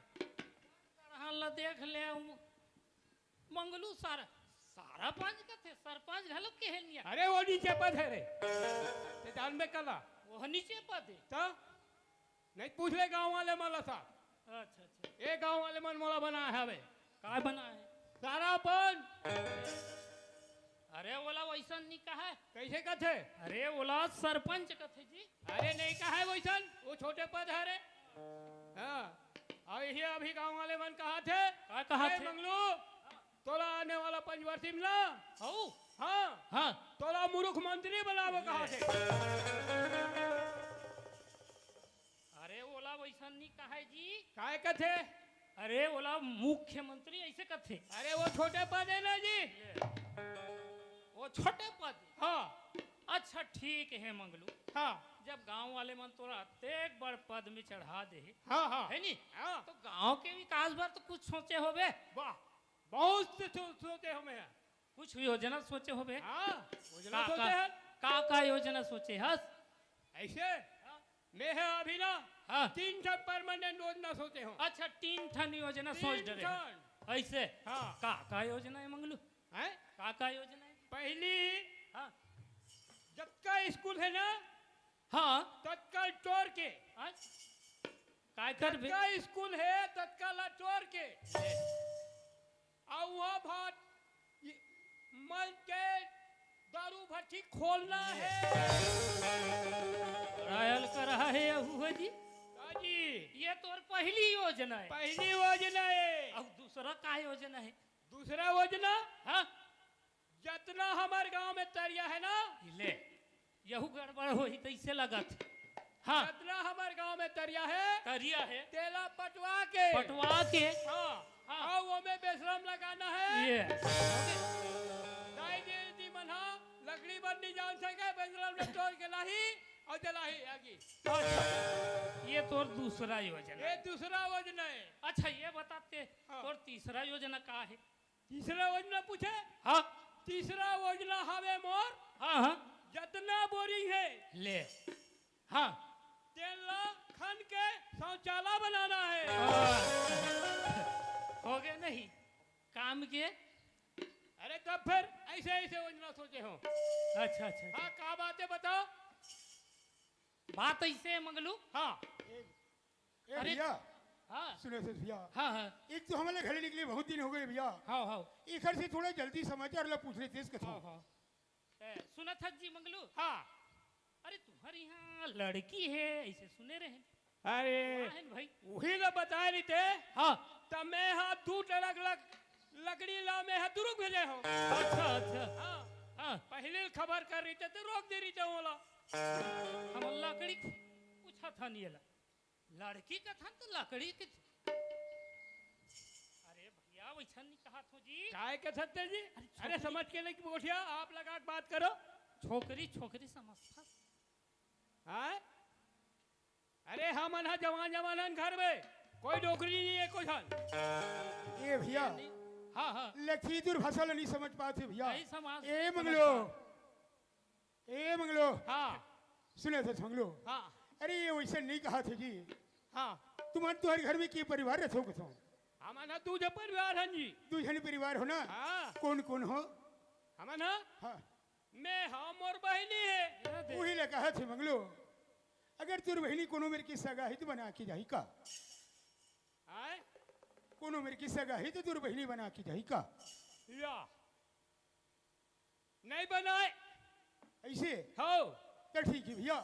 हाँ, ला देख ले, उ मंगलू सारा, सारा पंच कथे, सरपंच घलो कहे निया। अरे, वो नीचे पद है रे। ते जान में कला। वो नीचे पद है। तो? नहीं पूछ ले गाँव वाले मन ला साहब। अच्छा, अच्छा। ए गाँव वाले मन मोला बनाए हवे। काय बनाए? सारा पंच। अरे, ओला वैसन नहीं कहा है। कैसे कथे? अरे, ओला सरपंच कथे जी। अरे, नहीं कहा है वैसन, वो छोटे पद है रे। हाँ, और यही अभी गाँव वाले मन कहा थे। का कहा "ए थे? मंगलू, तोला आने वाला पंचवर्षी में ना, हऊ? हाँ, हाँ। तोला मुरुख मंत्री बनावे कहा थे।" अरे, ओला वैसन नहीं कहा है जी। काय कथे? अरे, ओला मुख्यमंत्री ऐसे कथे। अरे, वो छोटे पद है ना जी। वो छोटे पद। हाँ। अच्छा, ठीक है मंगलू। हाँ। जब गांव वाले मन तोला अतेक बड़ पद में चढ़ा दे, हाँ, हाँ। है नी? हाँ। तो गांव के विकास बर तो कुछ सोचे होबे? वाह, बहुत से सो-, सोचे हमें। कुछ योजना सोचे होबे? हाँ, योजना का, सोचे का, हैं। का, का योजना सोचे हस? ऐसे? हाँ। मैं है अभी ना, हाँ। तीन ठन permanent योजना सोचे हूँ। अच्छा, तीन ठन योजना सोच तीन डरे हैं। ठन। ऐसे? हाँ। का, का योजना है मंगलू? हैं? का, का योजना है? पहली, हाँ। जतका स्कूल है ना, हाँ। ततका टोर के। हाँ। काय करबे? जतका स्कूल है, ततका ला टोर के। अउ वहाँ भात ये मन के दारू भट्टी खोलना है। रायल कर रहा है हुआ जी। हाँ जी। ये तोर पहली योजना है। पहली योजना है। अब दूसरा का योजना है? दूसरा योजना? हाँ। जतना हमर गांव में तरिया है ना, ले, यहू गड़बड़ होही तइसे लगत। हाँ। जतना हमर गांव में तरिया है, तरिया है। तेला पटवा के। पटवा के। हाँ। हाँ। अउ ओमे बेसलम लगाना है। ये। दाई दीदी मन हा लकड़ी बर नहीं जान सके, बेसलम ल तोड़ के लाही अउ जलाही आगी। अच्छा, ये तोर दूसरा योजना ये है। दूसरा योजना है। अच्छा, ये बताते, हाँ। तोर तीसरा योजना का है? तीसरा योजना पूछे? हाँ। तीसरा योजना हवे मोर, हाँ, हाँ। जतना बोरिंग है, ले। हाँ। तेन ला खन के शौचालय बनाना है। हाँ। हो गया नहीं काम के? अरे तब फिर ऐसे, ऐसे योजना सोचे हो। अच्छा, अच्छा, अच्छा। हाँ, का बात है बताओ? बात ऐसे है मंगलू। हाँ। ए अरे, भैया, हाँ। सुनो से भैया। हाँ, हाँ। एक तो हमला घर निकले बहुत दिन हो गए भैया। हाँ, हाँ। एकर से थोड़ा जल्दी समाचार ला पूछ लेते इस कथो। हाँ, हाँ। ए, सुनत हस जी मंगलू? हाँ। अरे, तुम्हर यहाँ लड़की है, ऐसे सुने रहे। अरे, कहाँ है भाई? वही ला बताए रहिते। हाँ। त मैं हा दू ट्रक लक-, लकड़ी ला मैं हा दुरुग भेजे हो। अच्छा, अच्छा। हाँ। हाँ। पहले खबर कर रहिते तो रोक दे रहिते ओला। हम लकड़ी पूछा था नहीं ला। लड़की कथन तो लकड़ी के। अरे भैया, वैसन नहीं कहा थो जी। काय कथन ते जी? अरे अरे छोकरी। समझ के नहीं बोलिया, आप लगा के बात करो। छोकरी, छोकरी समझता। हाँ? अरे हमन हा जवान जवान हन घर में, कोई नौकरी नहीं है कुछ हन। ए भैया, नहीं। हाँ, हाँ। लखीदुर भाषा ला नहीं समझ पाते भैया। नहीं समझ, ए समझ मंगलो, पाते। ए मंगलो। हाँ। सुने थे मंगलो। हाँ। अरे ये वैसे नहीं कहा थे जी। हाँ। तुमन तुम्हारे घर में के परिवार रहे हो कथो? हमन हा दू झन परिवार हन जी। दू झन परिवार हो ना? हाँ। कौन कौन हो? हमन हा? हाँ। मैं हा मोर बहिनी है। वही ला कहा थे मंगलो। अगर तोर बहिनी कोनो मेर के सगा है तो बना के जाही का? आय? कोनो मेर के सगा है तो तोर बहिनी बना के जाही का? या। नहीं बनाए। ऐसे? हो। तो ठीक है भैया।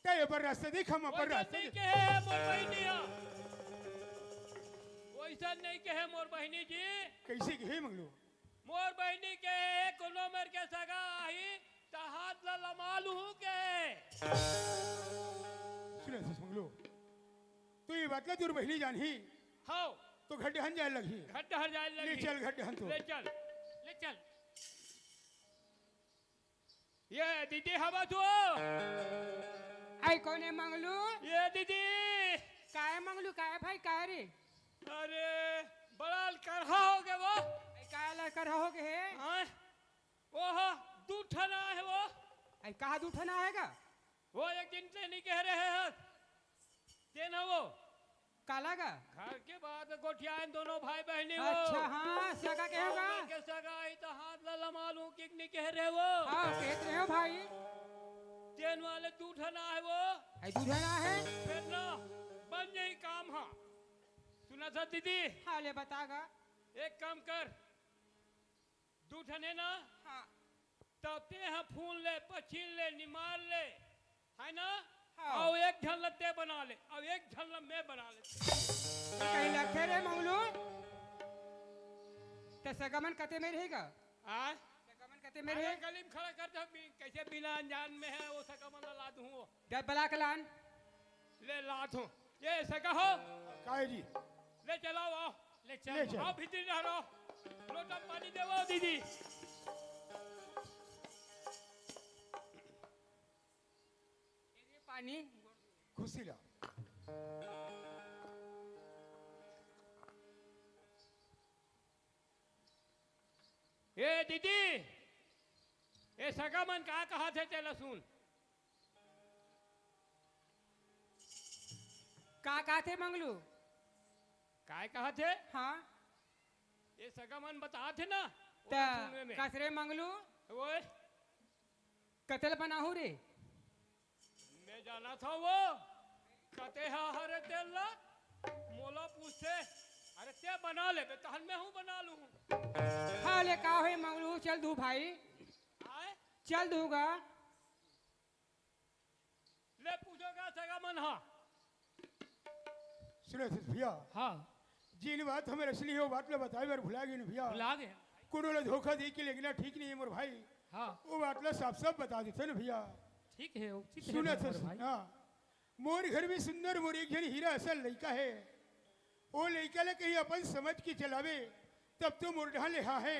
तय पर रास्ता देख, हम पर वैसा रास्ता नहीं देख। कहे मोर बहिनी हा। वैसा नहीं कहे मोर बहिनी जी। कैसे कहे मंगलो? मोर बहिनी के कोनो मेर के सगा आही, त हाथ ला लमा लूहू के। सुने से मंगलो, तो ये बात ला तोर बहिनी जानही? हाँ। तो घर डहन जाए लगही। घर डहन जाए लगही। ले चल घर डहन तो। ले चल। ले चल। ये दीदी हवा तू। आई कोने मंगलू? ये दीदी। काय मंगलू, काय भाई, काय रे? अरे, बड़ा लड़करहा हो गए वो। आई काय लड़करहा हो गए हे? हाँ? वो हो, दू ठन आहे वो। आई कहाँ दू ठन आहे गा? वो एक दिन ते नहीं कह रहे हैं। तेन वो। काला गा? घर के बाद गोठियाएन दोनों भाई बहनी वो। अच्छा, हाँ, सगा के होगा? के सगा ही तो हाथ ला लमा लूं कि नहीं कह रहे वो। हाँ, कहत रहे हो भाई। तेन वाले दू ठन आहे वो। आई दू ठन आहे? फिर ना, बन जाई काम, हाँ। सुना था दीदी? हाँ, ले बता गा। एक काम कर, दू ठने ना, हाँ। तब ते ह फूल ले, पछील ले, निमार ले, है ना? हाँ। अउ एक झन ल ते बना ले, अउ एक झन ल मैं बना ले। कहीं लगथे रे मंगलू? ते सगा मन कते में रहेगा? आ? सगा मन कते में अरे रहे? गली में खड़ा कर दे, बि-, कैसे बिना अनजान में है, वो सगा मन ला दूं वो। जब बला के लान। ले लात हूँ। ये सगा हो। काय जी? ले चलाओ, आओ। ले चल। ले चल। आओ, भीतर रहो। लोटा पानी देवो, दीदी। ये पानी। खुशी ला। ए दीदी, ए सगा मन का कहा थे, तेला सुन। का कहा थे मंगलू? काय कहा थे? हाँ। ए सगा मन बता थे ना, त ओला सुनवे में। कसरे मंगलू? ओए। कतल बनाहू रे? मैं जाना था वो, कते हा हरे तेल ला, मोला पूछे, अरे ते बना ले, बे तहन मैं हूँ बना लूँ। हाँ, ले का होई मंगलू, चल दू भाई। आए? चल दूगा। ले पूछो का सगा मन हा। सुनो भैया। हाँ। जिन बात हमर असली हो, बात ला बताए बर भुला गए भैया। भुला गए। कोनो ला धोखा दे के लेगना ठीक नहीं है मोर भाई। हाँ। वो बात ला साफ साफ बता देते ना भैया। ठीक है, उचित है सुनत हस, भाई। हाँ। मोर घर में सुंदर मोर एक झन हीरा असन लइका है। वो लइका ला कहीं अपन समझ के चलावे, तब तो मोर ढाले हाँ है,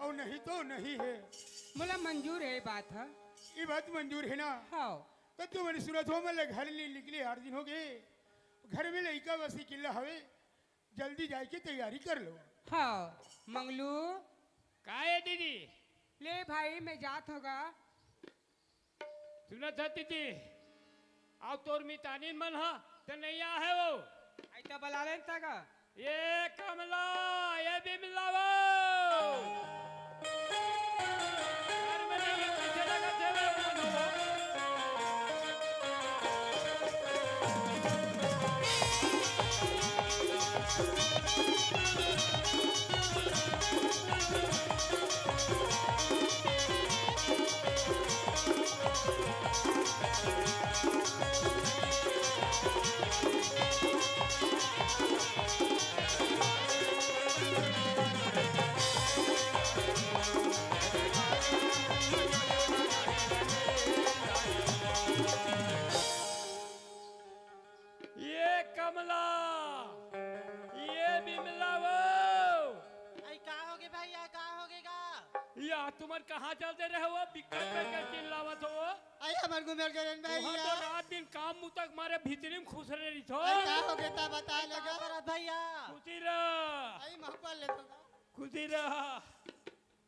अउ नहीं तो नहीं है। मोला मंजूर है ये बात ह। ये बात मंजूर है ना? हाँ। तब तो मैंने सुनत हो, मैं घर ले निकले आठ दिन हो गए। घर में लइका बस अकेला हवे, जल्दी जाए के तैयारी कर लो। हाँ, मंगलू। का है दीदी? ले भाई, मैं जात होगा। सुनत हस दीदी, अउ तोर मितानिन मन ह, त नइ आहे वो। आई त बला लेन तगा। ये कमला, ये बिमला वो। घर में नहीं है, कैसे लगत है वो मन हो? ये कमला, ये बिमला वो। आई का होगे भैया, का होगे गा? या तुमन कहाँ चलते रहे हो? बिक्कट करके चिल्लावत हो। आई हमर गुमेल गरन वहाँ भैया। तो रात दिन काम मुतक मारे भीतरी में खुश रहे रहिथो। आई का होगे ता बता आई लगा। का करत भैया? खुशी रह। आई महपल ले तो। खुशी रह।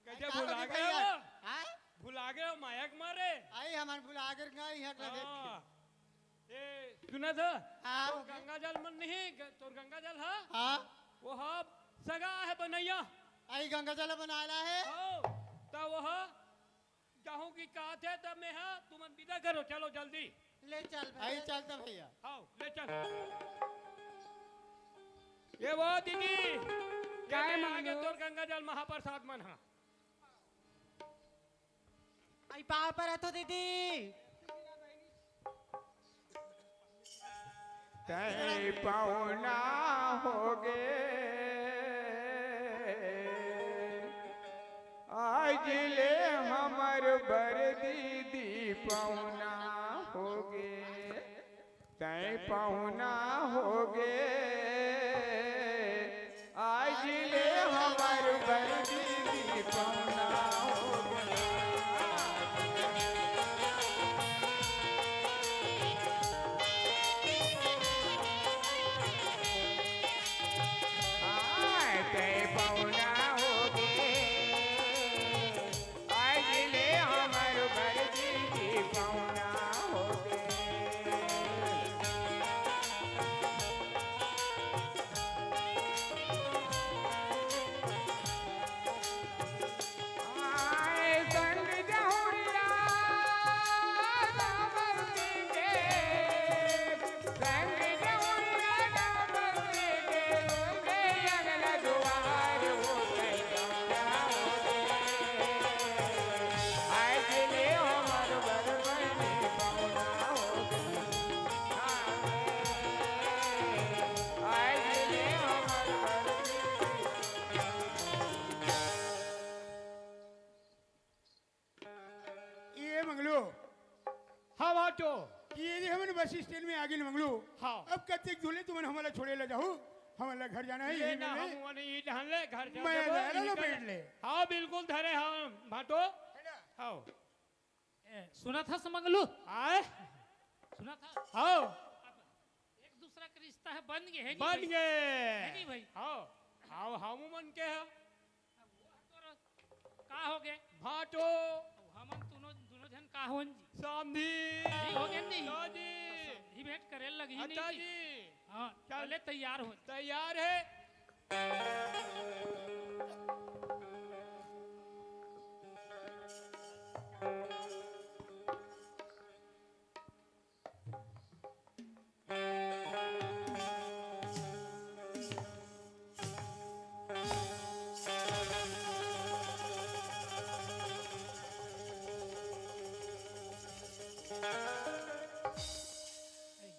कैसे आई का भुला होगे गए भैया? हो? हाँ? भुला गए हो माया के मारे? आई हमन भुला गे गा, यहाँ के देख के। हाँ। ए, सुना था? हाँ, तोर ओके। गंगा जल मन नहीं, ग-, तोर गंगा जल हा? हाँ। वो हा सगा है बनैया। आई गंगा जल बनाला है। हाँ, त वो हा जाहूँ की कहा थे, तब मैं हा, तुमन विदा करो, चलो जल्दी। ले चल भैया। आई चल तो भैया। हाँ, ले चल। ये वो दीदी, ये काय ले आगे मांगो? तोर गंगा जल महाप्रसाद मन हा। आई पाँव परत हो दीदी। तैं पहुना होगे, आज ले हमर बर दीदी पहुना होगे। तैं पहुना होगे, आज ले हमर बर दीदी पहुना होगे। ये दे हमन बस स्टैंड में आगे मंगलू। हाँ। अब कतेक दूर ले तुमन हमला छोड़े ला जाहू, हमला घर जाना है, ले यही ना, बोले। हम वो नहीं, ये ढाल ले, घर जा मैं देबो, जा रहा यही ना कर बैठ ले। ले। हाँ, बिल्कुल धरे हम, भाटो। है ना? हाँ। ए, सुनत हस मंगलू? आय? सुनत हस? हाँ। अब एक दूसरा के रिश्ता है, बन गए, है नहीं बन भाई? गए। है नहीं भाई? हाँ। हाँ, हम मन के है। अब वो तोर का हो गए? भाटो। अब हमन दोनों, दोनों जन का होन जी? समधी। जी हो गए नहीं? हाँ जी। तो समधी भेंट करे लगी नहीं अच्छा जी। जी। हाँ, चल। चले तैयार हो। तैयार है।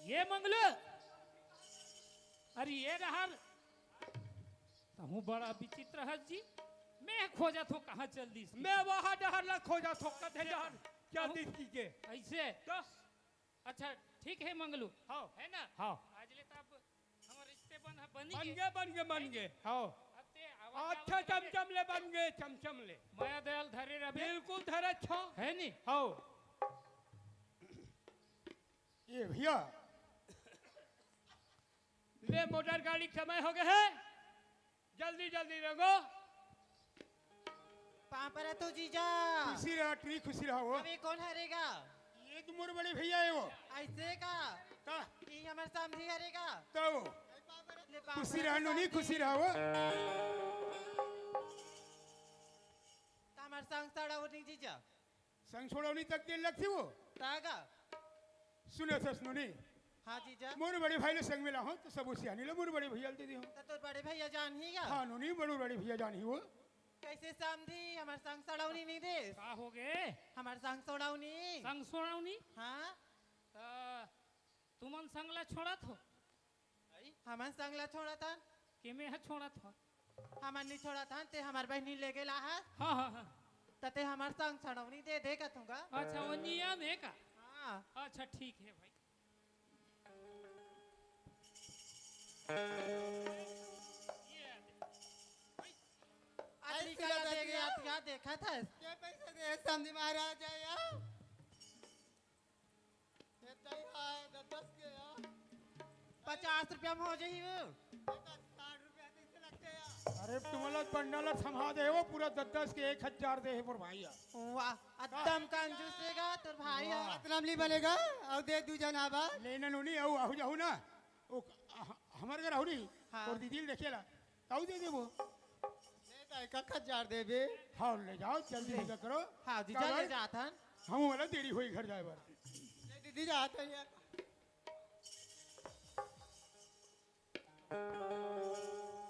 ये मंगलू, अरे ये डहर, तहूँ बड़ा विचित्र हस जी। मैं खोजत हो कहाँ चल दिस। मैं वहाँ डहर ला खोजत हो, कथे डहर क्या तहूँ दिस की के? ऐसे? तो? अच्छा, ठीक है मंगलू। हाँ। है ना? हाँ। आज ले तब हमर रिश्ते बन, बन बन गए। गए, बन गए, बन गए। हाँ। अब ते आवाज अच्छा, आवाज चमचम ले बन गए, चमचम ले। मया दयाल धरे रहे। बिल्कुल धरे छो। है नी? हाँ। ये भैया, ले, मोटर गाड़ी के समय हो गए है, जल्दी जल्दी रंगो। पाँव परत हो जीजा। खुशी रहा, टुरी खुशी रहा हो। अब ये कौन हरेगा? ये तो मोर बड़े भैया है वो। ऐसे का? का? ये हमर समधी हरेगा। तो ले पाँव खुशी परत रहा हो नोनी, समधी। खुशी रहा हो। त हमर संग सड़ौनी जीजा। संग छोड़ौनी तक देर लगथे वो। तागा। सुनत हस नोनी। हाँ जीजा। मोर बड़े भाई ले संग में लाहूँ, तो सब सियानी लो मोर बड़े भैया ले दे दियो। त तोर बड़े भैया जानही गा? हाँ नोनी, मोर बड़े भैया जानही वो। कैसे समधी, हमर संग सड़ौनी नहीं देस? का हो गे? हमर संग सड़ौनी। संग सड़ौनी? हाँ। त तुमन संग ला छोड़त हो? आई, हमन संग ला छोड़त हन। के मैं ह छोड़त हो? हमन नहीं छोड़त हन, ते हमर बहिनी ले गेला हस। हाँ, हाँ, हाँ। त ते हमर संग सड़ौनी दे दे कथूँगा। अच्छा, वो नियम है का? हाँ। अच्छा, ठीक है भाई। ये आ दे। भाई। अतरी ऐसे कला लगा दे दिया। गया, क्या देखा था? क्या पैसा दे समधी महाराज आया? ये तो यहाँ है, दस दस के यार। पचास रुपया में हो जाही वो। ये तो साठ रुपया कैसे लगते यार? अरे तुमला बंडल थमा दे वो पूरा दस दस के एक हजार दे है मोर भाई यार। वाह, एकदम कंजूस रहेगा तोर भाई वाह। है। इतना में नहीं बनेगा, और दे दू जना बा। लेना नोनी, आऊ, आहू जाहू ना। ओ, ह-, हमर घर आहू नहीं, हाँ। तोर दीदी ले देखेला। ताऊ दे देबो। ले दाई, का खत जार देबे? हाँ, ले जाओ, जल्दी का निकल करो। हाँ, जीजा का ले भाई? जात हन। हम वाला देरी होई घर जाए बर। ले दीदी, जात हन यार।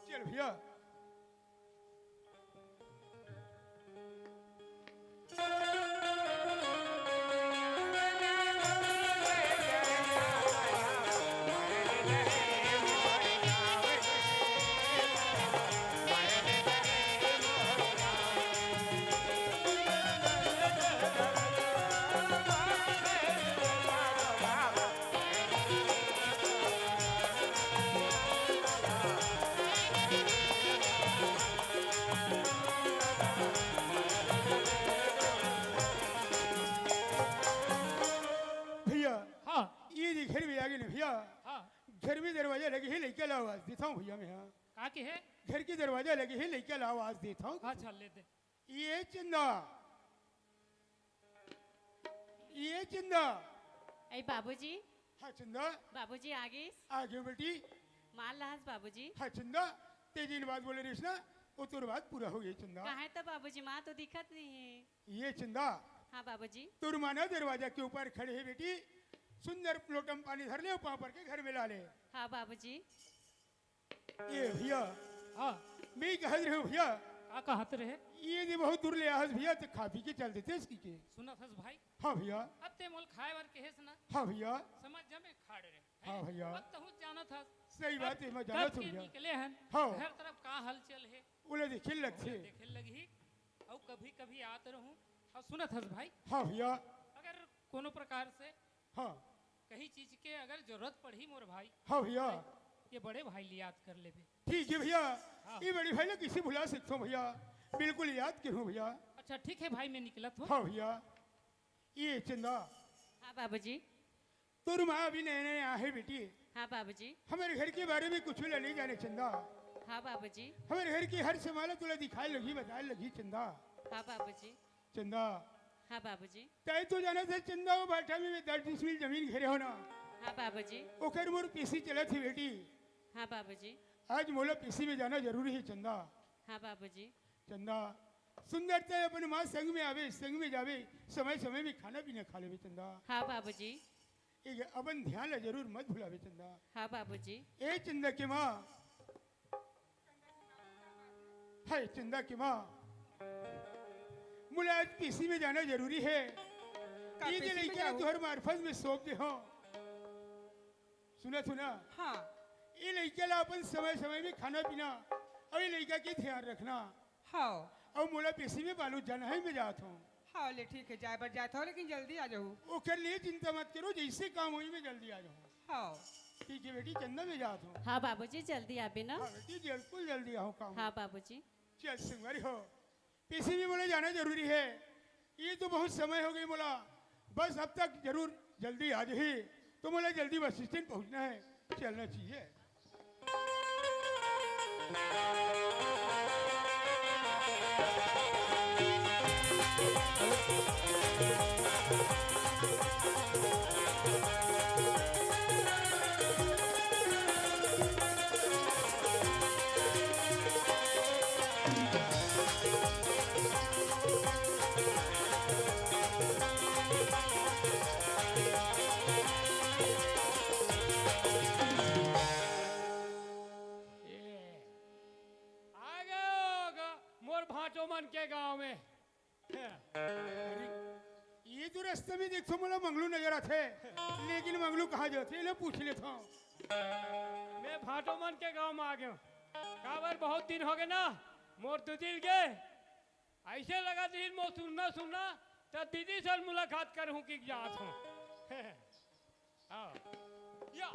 चल भैया। भैया, हाँ। ये दे घर में आ गए ना भैया। हाँ। घर में दरवाजा लगे है, लइका ला आवाज देता हूँ भैया मैं, हाँ। का के है? घर के दरवाजा लगे है, लइका ला आवाज देता हूँ। हाँ, चल ले दे। ये चंदा, ये चंदा। ए बाबूजी। हाँ चंदा। बाबूजी आ गइस। आ गयो बेटी। माल लाहस बाबूजी। हाँ चंदा, ते जिन बात बोले रहिस ना, वो तोर बात पूरा हो गई चंदा। कहाँ है तो बाबूजी, माँ तो दिखत नहीं है। ये चंदा। हाँ बाबूजी। तोर माँ ना दरवाजा के ऊपर खड़े है बेटी, सुंदर लोटा में पानी धर ले, पाँव पर के घर में ला ले। हाँ बाबूजी। ए भैया। हाँ। मैं कहत रहे भैया। का कहत रहे? ये दे बहुत दूर ले आहस भैया, ते खा पी के चल देते इसकी के। सुनत हस भाई? हाँ भैया। अब ते मोल खाए बर कहेस ना? हाँ भैया। समझ जा मैं खाड़ रहे। हाँ भैया। अब तहूँ जानत हस। सही बात है, मैं जानत हूँ भैया। निकले हन। हाँ। हर तरफ का हलचल है। ओला देखे लगथे। देखे लगही। अउ कभी-कभी आत रहूँ। अउ सुनत हस भाई? हाँ भैया। अगर कोनो प्रकार से हाँ। के अगर जरूरत पड़ही मोर भाई, हाँ भैया। ये बड़े भाई ले याद कर लेबे। ठीक है भैया। हाँ। ये बड़े भाई ला कइसे भुला सकथों भैया, बिल्कुल याद करूँ भैया। अच्छा ठीक है भाई, मैं निकलत हूँ। हाँ भैया। ये चंदा। हाँ बाबूजी। तोर माँ अभी नए नए आहे बेटी। हाँ बाबूजी। हमर घर के बारे में कुछ ला नहीं जाने चंदा। हाँ बाबूजी। हमर घर के हर सामान ला तोला दिखाए लगही, बताए लगही चंदा। हाँ बाबूजी। चंदा। हाँ बाबूजी। तय तो जानत हे चंदा, वो भाटा में मैं दस डिसमिल जमीन घेरे हों ना। हाँ बाबूजी। ओकर मोर पेशी चलत हे बेटी। हाँ बाबूजी। आज मोला पेशी में जाना जरूरी हे चंदा। हाँ बाबूजी। चंदा, सुंदर तय अपन माँ संग में आवे, संग में जावे, समय समय में खाना पीना खा लेबे चंदा। हाँ बाबूजी। एक अपन ध्यान ला जरूर मत भुलाबे चंदा। हाँ बाबूजी। ए चंदा के माँ, हे चंदा के माँ, मोला आज पेशी में जाना जरूरी हे। का ये जे पेशी में लइका ला जाहूँ? तुहर मार्फत में सौंप दे हों। सुना, सुना। हाँ। ये लइका ला अपन समय समय में खाना पीना अउ ये लइका के ध्यान रखना। हाँ। अउ मोला पेशी में बालोद जाना हे, मैं जात हों। हाँ, ले ठीक हे, जाए बर जात हों, लेकिन जल्दी आ जाहू। ओकर लिए चिंता मत करो, जइसे काम होही मैं जल्दी आ जाहूँ। हाँ। ठीक हे बेटी, चंदा मैं जात हों। हाँ बाबूजी, जल्दी आबे ना। हाँ बेटी, बिल्कुल जल्दी आहूँ काम। हाँ बाबूजी। चल संगवारी हो, पेशी में मोला जाना जरूरी हे। ये तो बहुत समय हो गे मोला, बस अब तक जरूर जल्दी आ जाही, तो मोला जल्दी बस स्टैंड पहुँचना हे, चलना चाहिए। ये, आ गए हो ग-, मोर भांटो मन के गांव में। अरे, ये तो रस्ता में देखथों मोला मंगलू नजर आथे, लेकिन मंगलू कहाँ जाथे, ले पूछ लेथों। मैं भांटो मन के गांव में आ गए हूँ। काबर बहुत दिन हो गए ना, मोर दीदी ल गे। ऐसे लगा दिन मोर सुनना सुनना, त दीदी से मुलाकात करहूँ कि जात हों। आओ। या।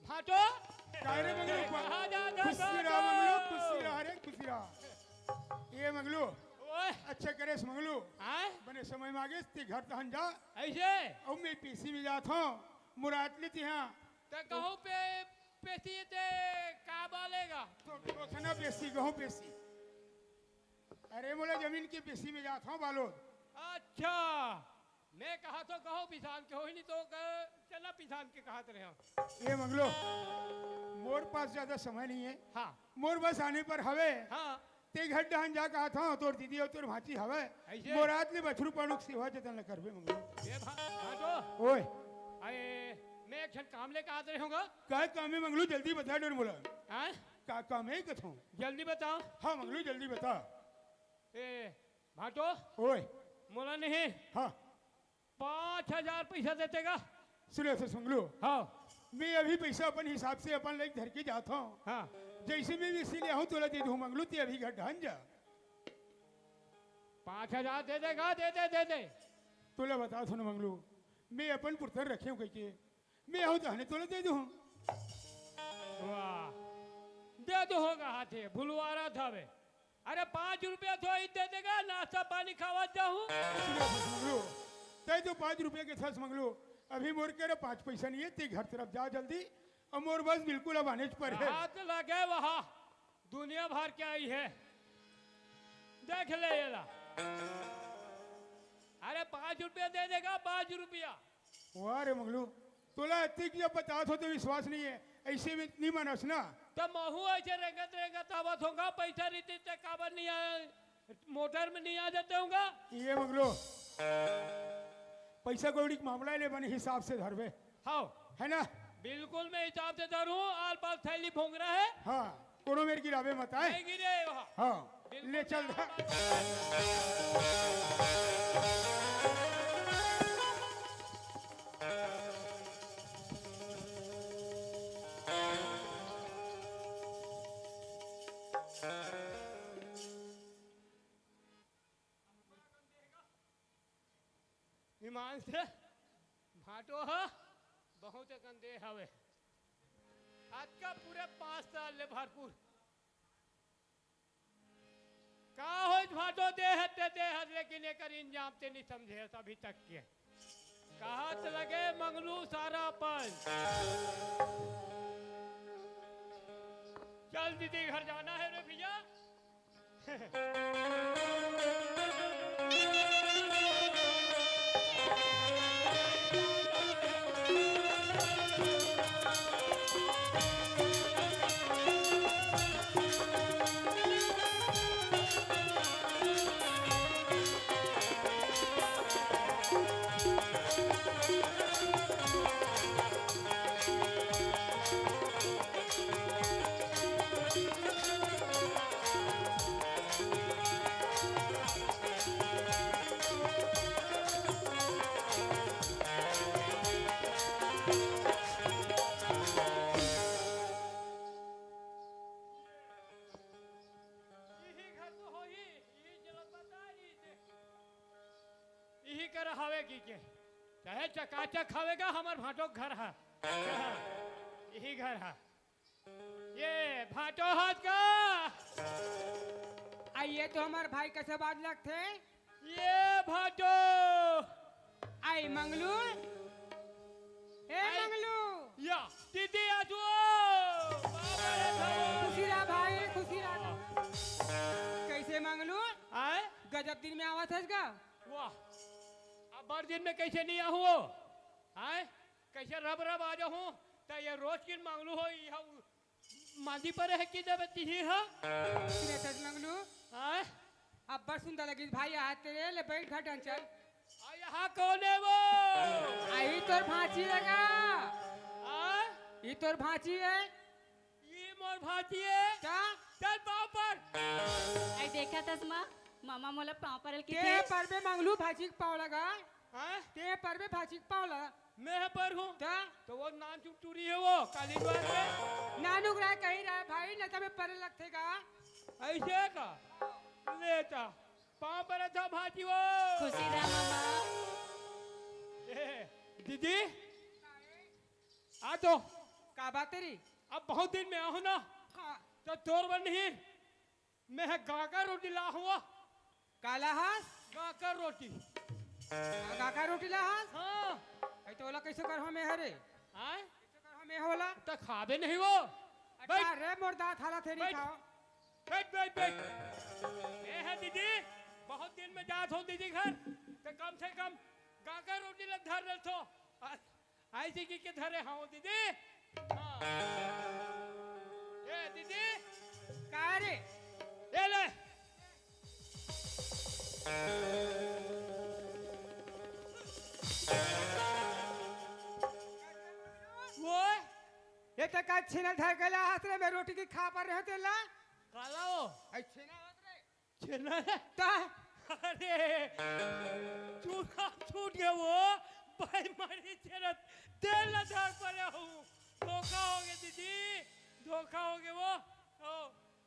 भांटो। काय रे मंगलू? अरे, कहाँ जात हो, खुशी रहा भांटो? मंगलू, खुशी रहा रे, खुशी रहा। ये मंगलू। ओए। अच्छा करेस मंगलू। आय? बने समय में आ गेस, ते घर तहन जा। ऐसे? अउ मैं पेशी में जात हों, मुराद ले तिहाँ। त कहूँ पे, पेशी ते का बालेगा? तो, तो थना पेशी, गहूँ पेशी। अरे मोला जमीन के पेशी में जात हों बालोद। अच्छा, मैं कहा तो गहूँ पिसान के होही, नहीं तो ग-, चना पिसान के कहत रहे हों। ए मंगलू, मोर पास ज्यादा समय नहीं हे। हाँ। मोर बस आने पर हवे। हाँ। ते घर डहन जा कहत हों, तोर दीदी अउ तोर भांची हवे। ऐसे? मोर हाथ ले बछरू पाड़ू के सेवा जतन ल करबे मंगलू। ए भा-, भांटो। ओए। अरे, मैं एक झन काम ले कहत रहे हों गा। का काम हे मंगलू, जल्दी बता डर मोला। हाँ? का काम हे कथों? जल्दी बताओ। हाँ मंगलू, जल्दी बता। ए, भांटो। ओए। मोला नहीं। हाँ। पाँच हजार पैसा देते गा। सुने से मंगलू। हाँ। मैं अभी पैसा अपन हिसाब से अपन लाइक धर के जात हों। हाँ। जइसे मैं पेशी ले आहूँ, तोला दे दूँ मंगलू, ते अभी घर डहन जा। पाँच हजार दे देगा, दे दे, दे दे। तोला बतात हों ना मंगलू, मैं अपन पुरतन रखे हों कहिके, मैं आहूँ तहने तोला दे दूँ। वाह, दे दूँ होगा हाथे, भुलवारा था बे। अरे पाँच रुपया तो ही दे देगा, नाश्ता पानी खावत जाहूँ। सुने से मंगलू, तय तो पाँच रुपया के थस मंगलू, अभी मोर करा पाँच पैसा नहीं हे, ते घर तरफ जा जल्दी, अउ मोर बस बिल्कुल अब आनेच पर हे। हाथ लगे वहाँ, दुनिया भर के आई हे, देख ले ये ला। अरे पाँच रुपया दे देगा, पाँच रुपया। वाह रे मंगलू, तोला अतिक जब बतात हों तो विश्वास नहीं हे, ऐसे में नहीं मानस ना। त महूँ ऐसे रेंगत रेंगत आवत हों गा, पैसा रहितिस त काबर नहीं आय, मोटर में नहीं आ जाते हों गा। ये मंगलू, पैसा कौड़ी के मामला हे, ले बने हिसाब से धरबे। हाँ। हे ना? बिल्कुल मैं हिसाब से धरूँ, आल पाल थैली भोंगरा हे। हाँ। कोनो मेर गिराबे मत आय। नहीं गिरे वहाँ। हाँ, बिल्कुल ले चल। ईमान से भांटो ह, बहुत तेकन दे हवे। आज का पूरे पाँच साल ले भरपूर। का होइस भाटो, दे हस ते दे हस, लेकिन एकर इंजाम ते नहीं समझे हस अभी तक के। कहत लगे मंगलू सारा अपन। चल दीदी घर जाना है रे भैया। इही घर तो होही, इही जलत बता रही थे। इही कर हवे की के, चाहे चकाचक हवे गा, हमर भाटो घर हा। इही घर हा। ये भाटो हाथ का। आ, ये तो हमर भाई कैसे बात लगथे? ये भाटो। आई मंगलू, ए आई मंगलू। या, दीदी आजू। बाबा रे बाबा। खुशी रहा भाई, खुशी रहा। कैसे मंगलू? आए? गजब दिन में आवत हस गा। वाह, अब बड़ दिन में कैसे नहीं आहूँ? आए? कैसे रब रब आ जाहूँ? त ये रोज किन मंगलू हो, यहाँ मांदी पर है कि जब तिही हा? सुने तस मंगलू। आए? अब्बड़ सुंदर लगिस भाई, आ तेरे ले बैठ घर डहन चल। आ, यहाँ कौन है वो? आही तोर भांची लगा। आ? ई तोर भांची है। ये मोर भांची है। का? चल पाँव पर। आई देखा तस माँ, मामा मोला पाँव परल के ते थे। परबे मंगलू भांची के पाँव लगा। हाँ? ते परबे भांची के पाँव लगा। मैं पर हूँ। का? तो वो नान चुटुरी है वो, काली बात है। नानुक राय कहीं रहा भाई, न तबे परे लगथे का। ऐसे का? लेता। पाँव पर था भांची वो। खुशी रहा मामा। ए, दीदी। आ तो। का बात तेरी? अब बहुत दिन में आहूँ ना। हाँ। तो तोर बर नहीं, मैं गाकर रोटी ला हूँ। का ला हस? गाकर रोटी। हाँ, गाकर रोटी ला हस? हाँ। आई तो ओला कैसे करहूँ मैं हरे? हाँ? कैसे करहूँ मैं होला? तो खाबे नहीं वो। अच्छा बैठ। रे मोर दांत हालत है नहीं बैठ। खाओ। बैठ, बैठ, बैठ। ए है दीदी, बहुत दिन में जात हो दीदी घर, तो कम से कम गाकर रोटी लग धर ले तो। ऐसे की के धरे हव दीदी। हाँ। ए दीदी। का रे? ए ले। वो? ये तो का छेना धर के ला हाथ रे, मैं रोटी की खा पर रहे तेला। काला हो? आई छेना हाथ रे। छेना है? ता? अरे, चूल्हा छूट गया वो, भाई मारी छेना, तेल ना धर पड़े हूँ। धोखा हो गया दीदी, धोखा हो गया वो। ओ,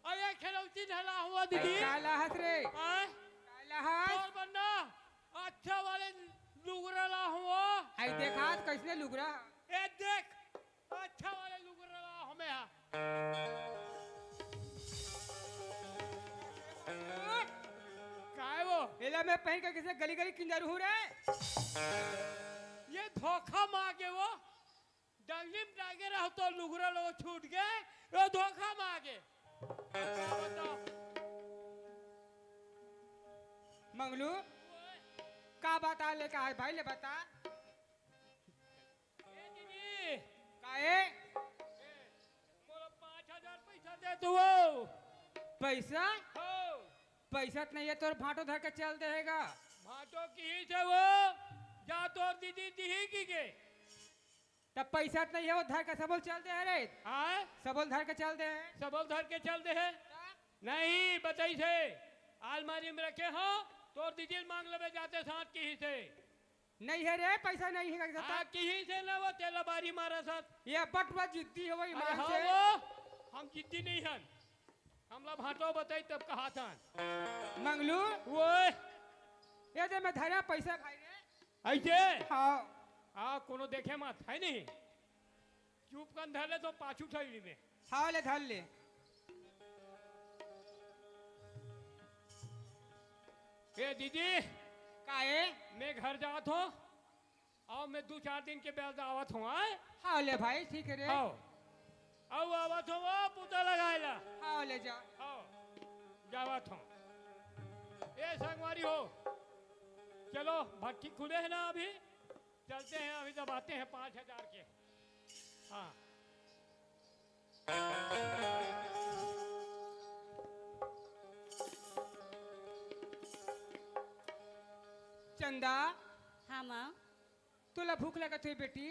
अरे खेलौती ढला हुआ दीदी। आई काला हस रे? हाँ? काला हस? तोर बनना, अच्छा वाले लुगरा ला हुआ। आई देखा, कैसने लुगरा? ए देख, अच्छा वाले लुगरा ला हमें हा। काय वो? एला मैं पहन के किसे गली गली किंजर हूँ रे। ये धोखा मार के वो डंगली में टांगे रहो तो लुगरा लो छूट गए, वो धोखा मार के। बताओ। मंगलू, का बता ले का है भाई, ले बता। ए दीदी। काहे? मोला पाँच हजार पैसा दे तू वो। पैसा? हो। पैसा त नहीं है, तोर भांटो धर के चल देहेगा। भांटो किही से वो, जा तोर दीदी दिही की के। तब पैसा त नहीं है, वो धर के सबोल चल दे है रे। हाँ? सबोल धर के चल दे है। सबोल धर के चल दे है। का? नहीं, बताई से, अलमारी में रखे हो, तोर दीदी मांग लेबे जाते साथ किही से। नहीं है रे, पैसा नहीं है, करके हाँ, था। किही से ना वो तेला बारी मारा साथ। ये बटुआ जिद्दी है, वो अरे ईमान हाँ से। वो, हम जिद्दी नहीं हन। हमला भांटो बताई तब कहा था। मंगलू। वो। ये दे मैं धरा पैसा भाई रे। ऐसे? हाँ। हाँ, कोनो देखे मत, है नहीं? चुप कन धर ले तो पाछू ठइली में। हाँ ले धर ले। ए दीदी, काहे? मैं घर जात हूँ, अउ मैं दू चार दिन के बाद आवत हूँ, आय? हाँ ले भाई, ठीक है रे। हाँ। अउ आवत हूँ वो पूता लगाए ला। हाँ ले जा। हाँ, जावत हूँ। ए संगवारी हो, चलो भट्टी खुले है ना अभी, चलते हैं, अभी दबाते हैं पाँच हजार के। हाँ। चंदा। हाँ माँ। तोला भूख लगत हे बेटी?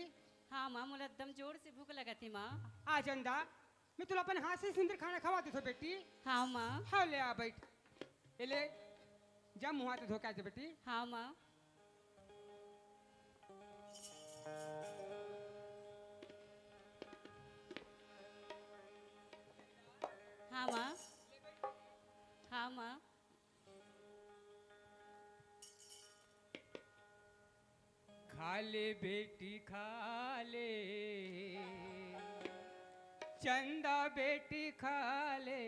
हाँ माँ, मोला एकदम जोर से भूख लगत हे माँ। आ चंदा, मैं तोला अपन हाथ से सुंदर खाना खवा देथो बेटी। हाँ माँ। हाँ ले आ बैठ। ए ले, जा मुँह हाथ धो के आ जा बेटी। हाँ माँ। हाँ माँ। हाँ माँ। खा ले बेटी खा ले, चंदा बेटी खा ले,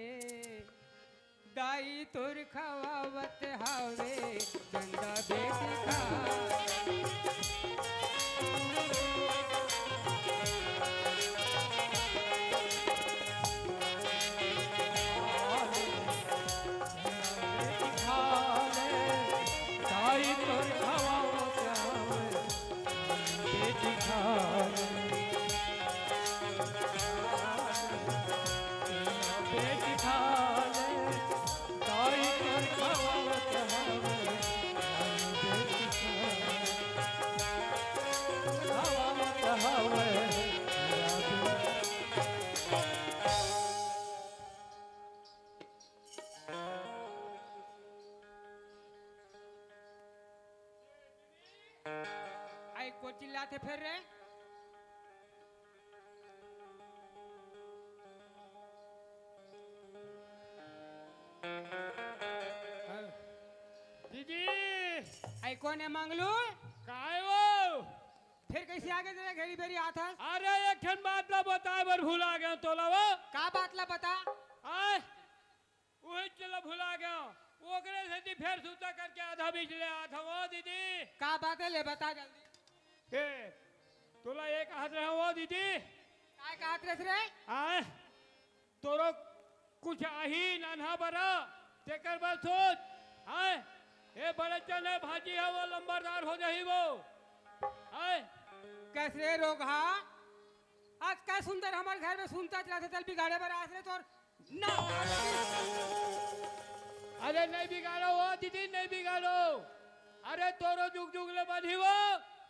दाई तोर खवावत हावे, चंदा बेटी खा ले। आई कोन चिल्लाथे फेर रे? दीदी। आई कोन हे मंगलू? काय वो? फेर कइसे आगे तेला घेरी बेरी आथस? अरे एक ठन बात ला बताए बर भुला गेंव तोला वो। का बात ला बता? आय, उही चला भुला गेंव। ओकरे सेती फेर सुता करके आधा बीच ले आथंव वो दीदी। का बात हे ले बता जल्दी। ए, तोला ए कहत रहेंव वो दीदी। काय कहत रहेस रे? आय, तोरो कुछ आही नान्हा बरा, तेकर बर सोच। आय, ए बड़े चने भाजी हे वो लंबरदार हो जाही वो। आय। कइसे रे रोगहा? आज का सुंदर हमर घर में सुनता चला था, तेला बिगाड़े बर आस रे तोर ना। अरे नहीं बिगाड़ो वो दीदी, नहीं बिगाड़ो। अरे तोरो जुग जुग ले बनी वो,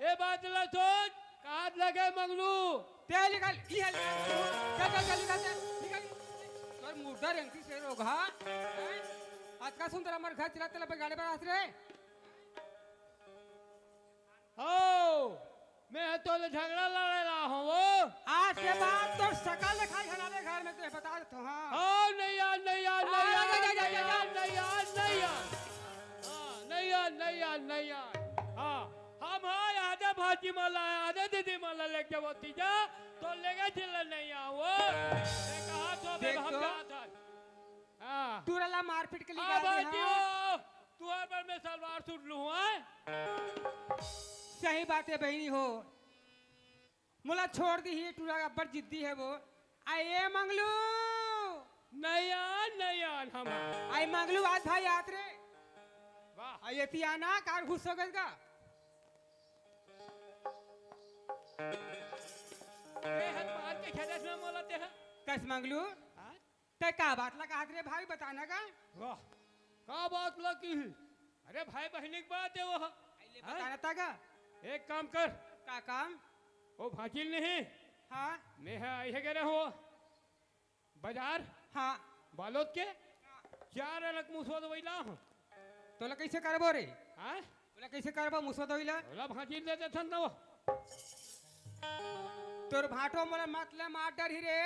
ए बात ला सोच, काट लगे मंगलू। ते निकल, ई हल, चल, चल, चल, निकल, चल, निकल। तोर मुर्दा रेंगती से रोगहा, हैं? आज का सुंदर हमर घर चला तेला बिगाड़े बर आस रे। हो, मैं ह तोले झगड़ा लड़े ला हूँ वो। आज के बाद तो सकल दिखाई हमारे घर में तो बता देता हूँ, हाँ। हो, नहीं यार, नहीं यार, नहीं यार, नहीं यार, नहीं यार, नहीं यार। हाँ, नहीं यार, नहीं यार, नहीं यार। हाँ, हम हाँ, आधे भाजी माला, आधे दीदी माला लेके वो तीजा, तो लेके चले नहीं आओ। मैं कहा तो मैं देख हम तो। जाता। हाँ। टूरा ला मारपीट के आ निकाल दे, भाई जी हाँ। हो, तुहर बर मैं सलवार सूट लूँ, हैं? सही बात हे बहिनी हो, मोला छोड़ दिही, टूरा अब्बड़ जिद्दी हे वो। आ ए मंगलू। नहीं आन, नहीं आन हम। आई मंगलू आज भाई आत रे। वाह। आ एती आना, कार घुस हो गइस गा। ए हन मार के खेलत में मोला ते ह। कस मंगलू? हाँ? तैं का बात ला कहत रे भाई, बताना का? वाह, का बात ला किही? अरे भाई बहिनी के बात हे वो। आइले हाँ? बताना ता का? एक काम कर। का काम? वो भांचिल नहीं? हाँ। मैं ह, इहे गे रहे हो। बाजार? हाँ। बालोद के? चार अलग मुसवा दवई ला हूँ। तोला कइसे करबो रे? हाँ? तोला कइसे करबो मुसवा दवई ला? तोला भांचिल दे देथन न वो। तोर भांटो मोला मत ले, मार डरही रे।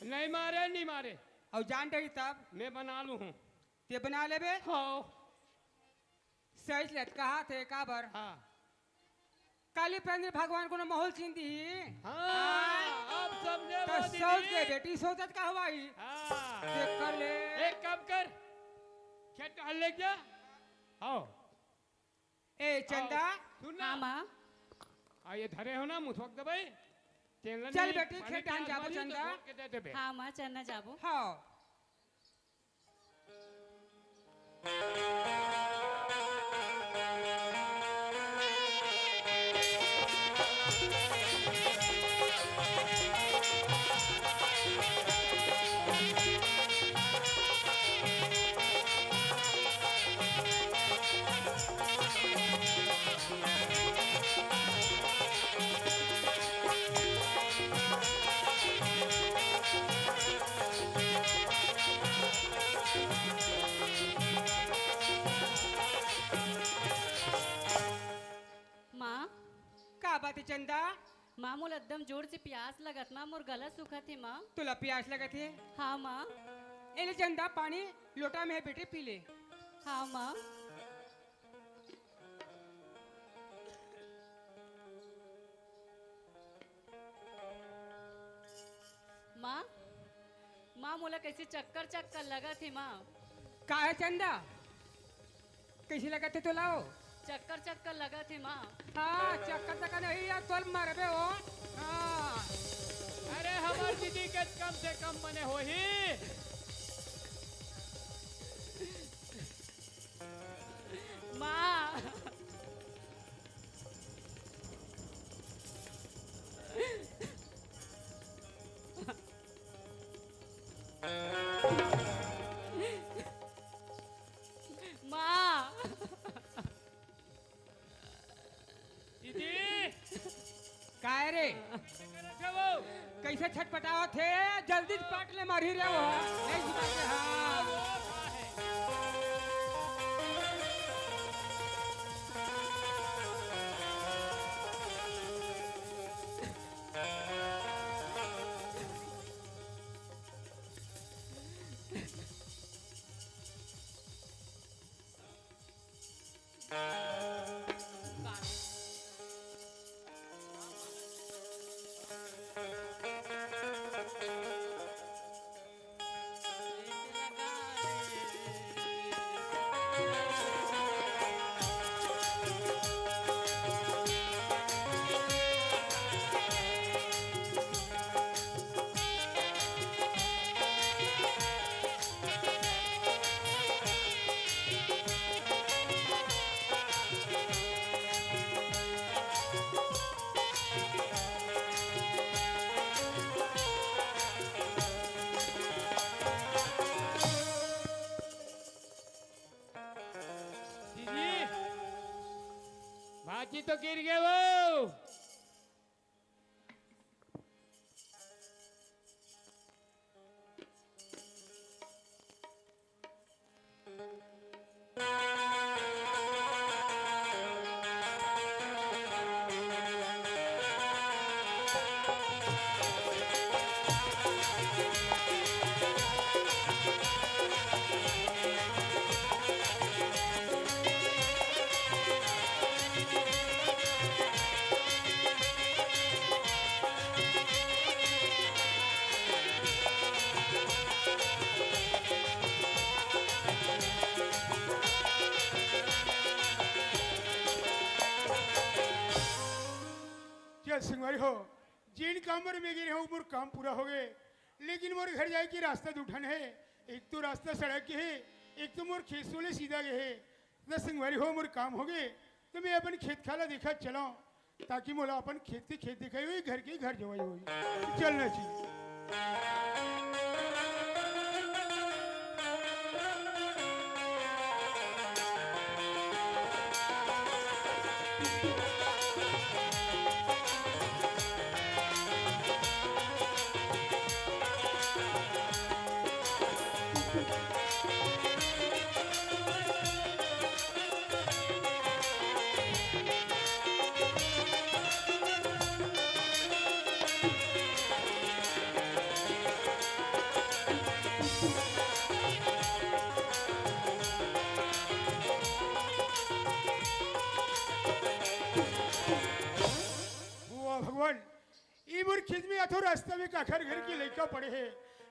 नहीं मारे, नहीं मारे। अउ जान डरही तब? मैं बना लूँ हूँ। ते बना लेबे? हाँ। सही ले कहाथे, काबर? हाँ। काली पेंद्र भगवान कोनो माहौल चिन दिही। हाँ, हाँ। अब सब सोच के बेटी सोचत का हवाई। हाँ। देख कर ले। एक काम कर, खेत हल ले जा। हाँ। ए चंदा। हाँ, सुन ना। हाँ माँ। आ ये धरे हो ना मुथवक दे भाई। तेल चल नहीं, बेटी, पानी खेत डाल जाबो, चंदा। हाँ माँ, चलना जाबो। हाँ। माँ। का बात हे चंदा? माँ, मोला एकदम जोर से प्यास लगत माँ, मोर गला सुखत हे माँ। तोला प्यास लगत हे? हाँ माँ। ए ले चंदा, पानी लोटा में हे बेटी, पी ले। हाँ माँ। माँ, माँ, मोला कैसे चक्कर चक्कर लगत हे माँ। का हे चंदा? कैसे लगत हे तोला ओ? चक्कर चक्कर लगत हे माँ। हाँ, चक्कर चक्कर नहीं यार, तोल मरबे हो। हाँ। अरे हमर दीदी के कम से कम मने होही। माँ। माँ। दीदी। काय रे? कैसे छटपटावत हे? जल्दी पाट ले मारी रे वो। नहीं सुना के, हाँ। दीदी, भाजी तो गिर गए वो। चल संगवारी हो, जेन काम बर में गे रहेंव, मोर काम पूरा होगे, लेकिन मोर घर जाए के रास्ता दू ठन हे। एक तो रास्ता सड़क के हे, एक तो मोर खेत ले सीधा गे हे। त संगवारी हो, मोर काम होगे, त मैं अपन खेत खार ला देखत चलंव, ताकि मोला अपन खेत के खेत देखाई होही, घर के घर जवाई होही। चलना चाहिए। तो रास्ता में काखर घर के लइका पड़े हे,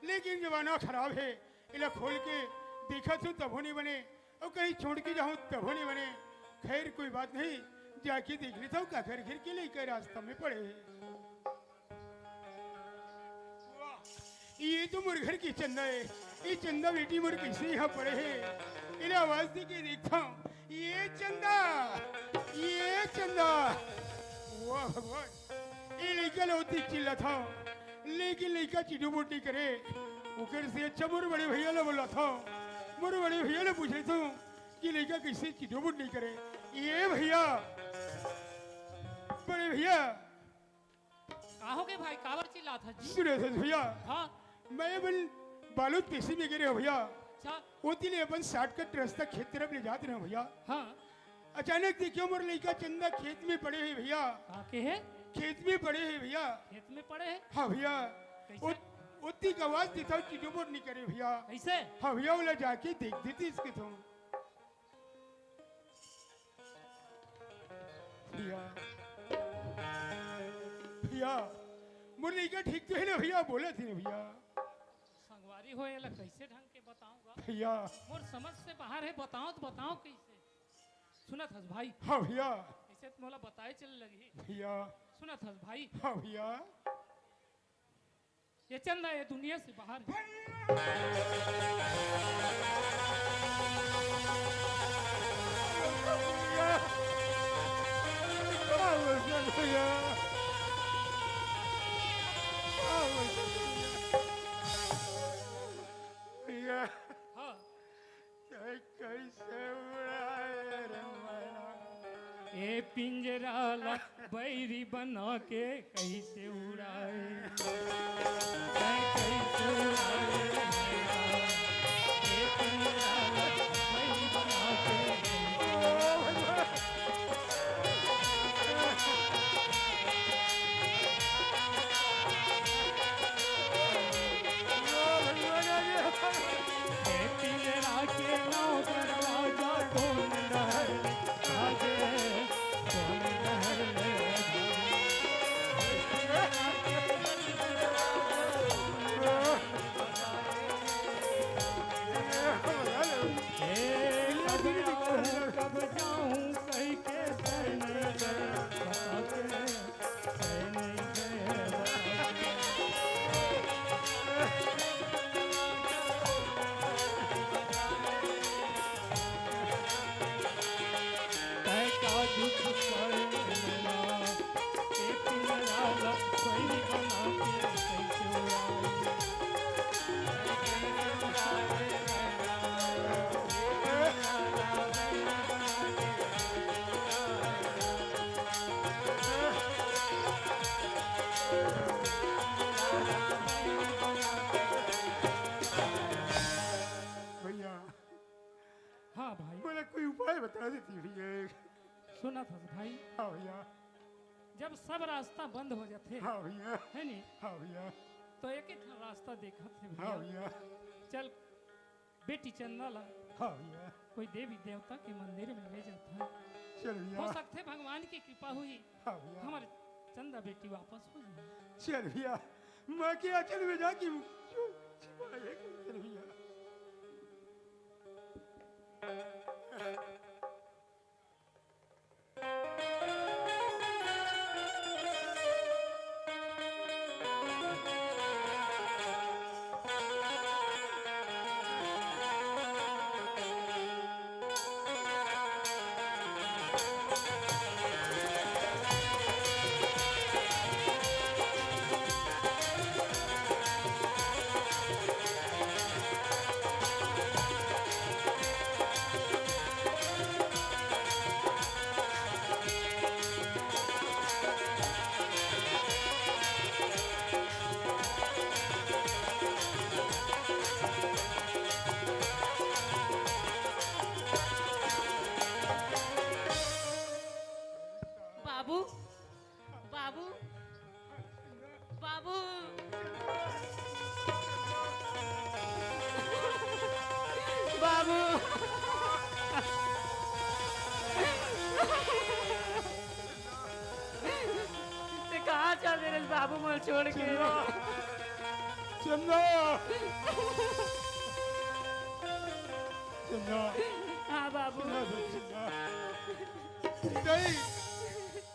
लेकिन जमाना खराब हे, एला खोल के देखत हूँ तभो नहीं बने, अउ कहीं छोड़ के जाहूँ तभो नहीं बने। खैर, कोई बात नहीं, जाके देख लेता हूँ काखर घर के लइका रास्ता में पड़े हे। वाह, ये तो मोर घर की चंदा हे, ये चंदा बेटी मोर कइसे यहाँ पड़े हे, एला आवाज दे के देखता हूँ। ये चंदा, ये चंदा, वाह भगवान, ये लइका ल ओती चिल्लाथंव, लेकिन लइका चिटोबोट नहीं करे। ओकर से अच्छा मोर बड़े भैया ल बोलाथंव, मोर बड़े भैया ल पूछ लेथंव कि लइका कइसे चिटोबोट नहीं करे। ये भैया, बड़े भैया। का हो गे भाई, काबर चिल्लाथस जी? सुन रहे थे भैया, हाँ। मैं अपन बालोद पेशी में गे रहेंव भैया। अच्छा। ओती ले अपन shortcut रास्ता खेत तरफ ले जात रहेंव भैया। हाँ। अचानक देखियो मोर लइका चंदा खेत में पड़े हे भैया। का के हे? खेत में पड़े हे भैया। खेत में पड़े हे? हाँ भैया। कइसे? ओत-, ओती के आवाज देथंव, चिटोबोट नहीं करे भैया। कइसे? हाँ भैया, ओला जाके देख देतिस कथंव। भैया, भैया, मोर लइका ठीक तो हे ना भैया? बोलत हे ना भैया? संगवारी हो, एला कइसे ढंग के बताऊं गा? भैया। मोर समझ से बाहर हे, बताओ तो बताओ कइसे? सुनत हस भाई? हाँ भैया। अइसे तो मोला बताए चले लगही। भैया। सुनत हस भाई? हाँ भैया। ये चंदा ये दुनिया से बाहर हे। भैया। भैया। भैया। हाँ। तैं कइसे उड़ाए रे मैना? ए पिंजरा ला बैरी बना के कइसे उड़ाए? तैं कइसे उड़ाए रे मैना? ए पिंजरा ला बैरी बना के कइसे ए पिंजरा के नौ दरवाजा कोन डहर ले भागे, कोन डहर ले भागे। ए कब आऊं, कब जाऊं, कहि के तैं नइ गए बता के। भैया, हाँ भाई। मोला कोई उपाय बता देती भैया। सुनत हस भाई? हाँ भैया। जब सब रास्ता बंद हो जाथे, हाँ भैया। हे नी? हाँ भैया। तो एक ही ठन रास्ता देखत हे भैया। हाँ भैया। चल बेटी चंदा ला, हाँ भैया। कोई देवी देवता के मंदिर में ले जात हे। चल भैया। हो सकथे भगवान की कृपा होही, हाँ भैया। हमर चंदा बेटी वापस हो जाए। चल भैया, माँ के आंचल में जाके छिपा ले, चल भैया। चंदा। चंदा। हाँ बाबू। चंदा, चंदा। नहीं,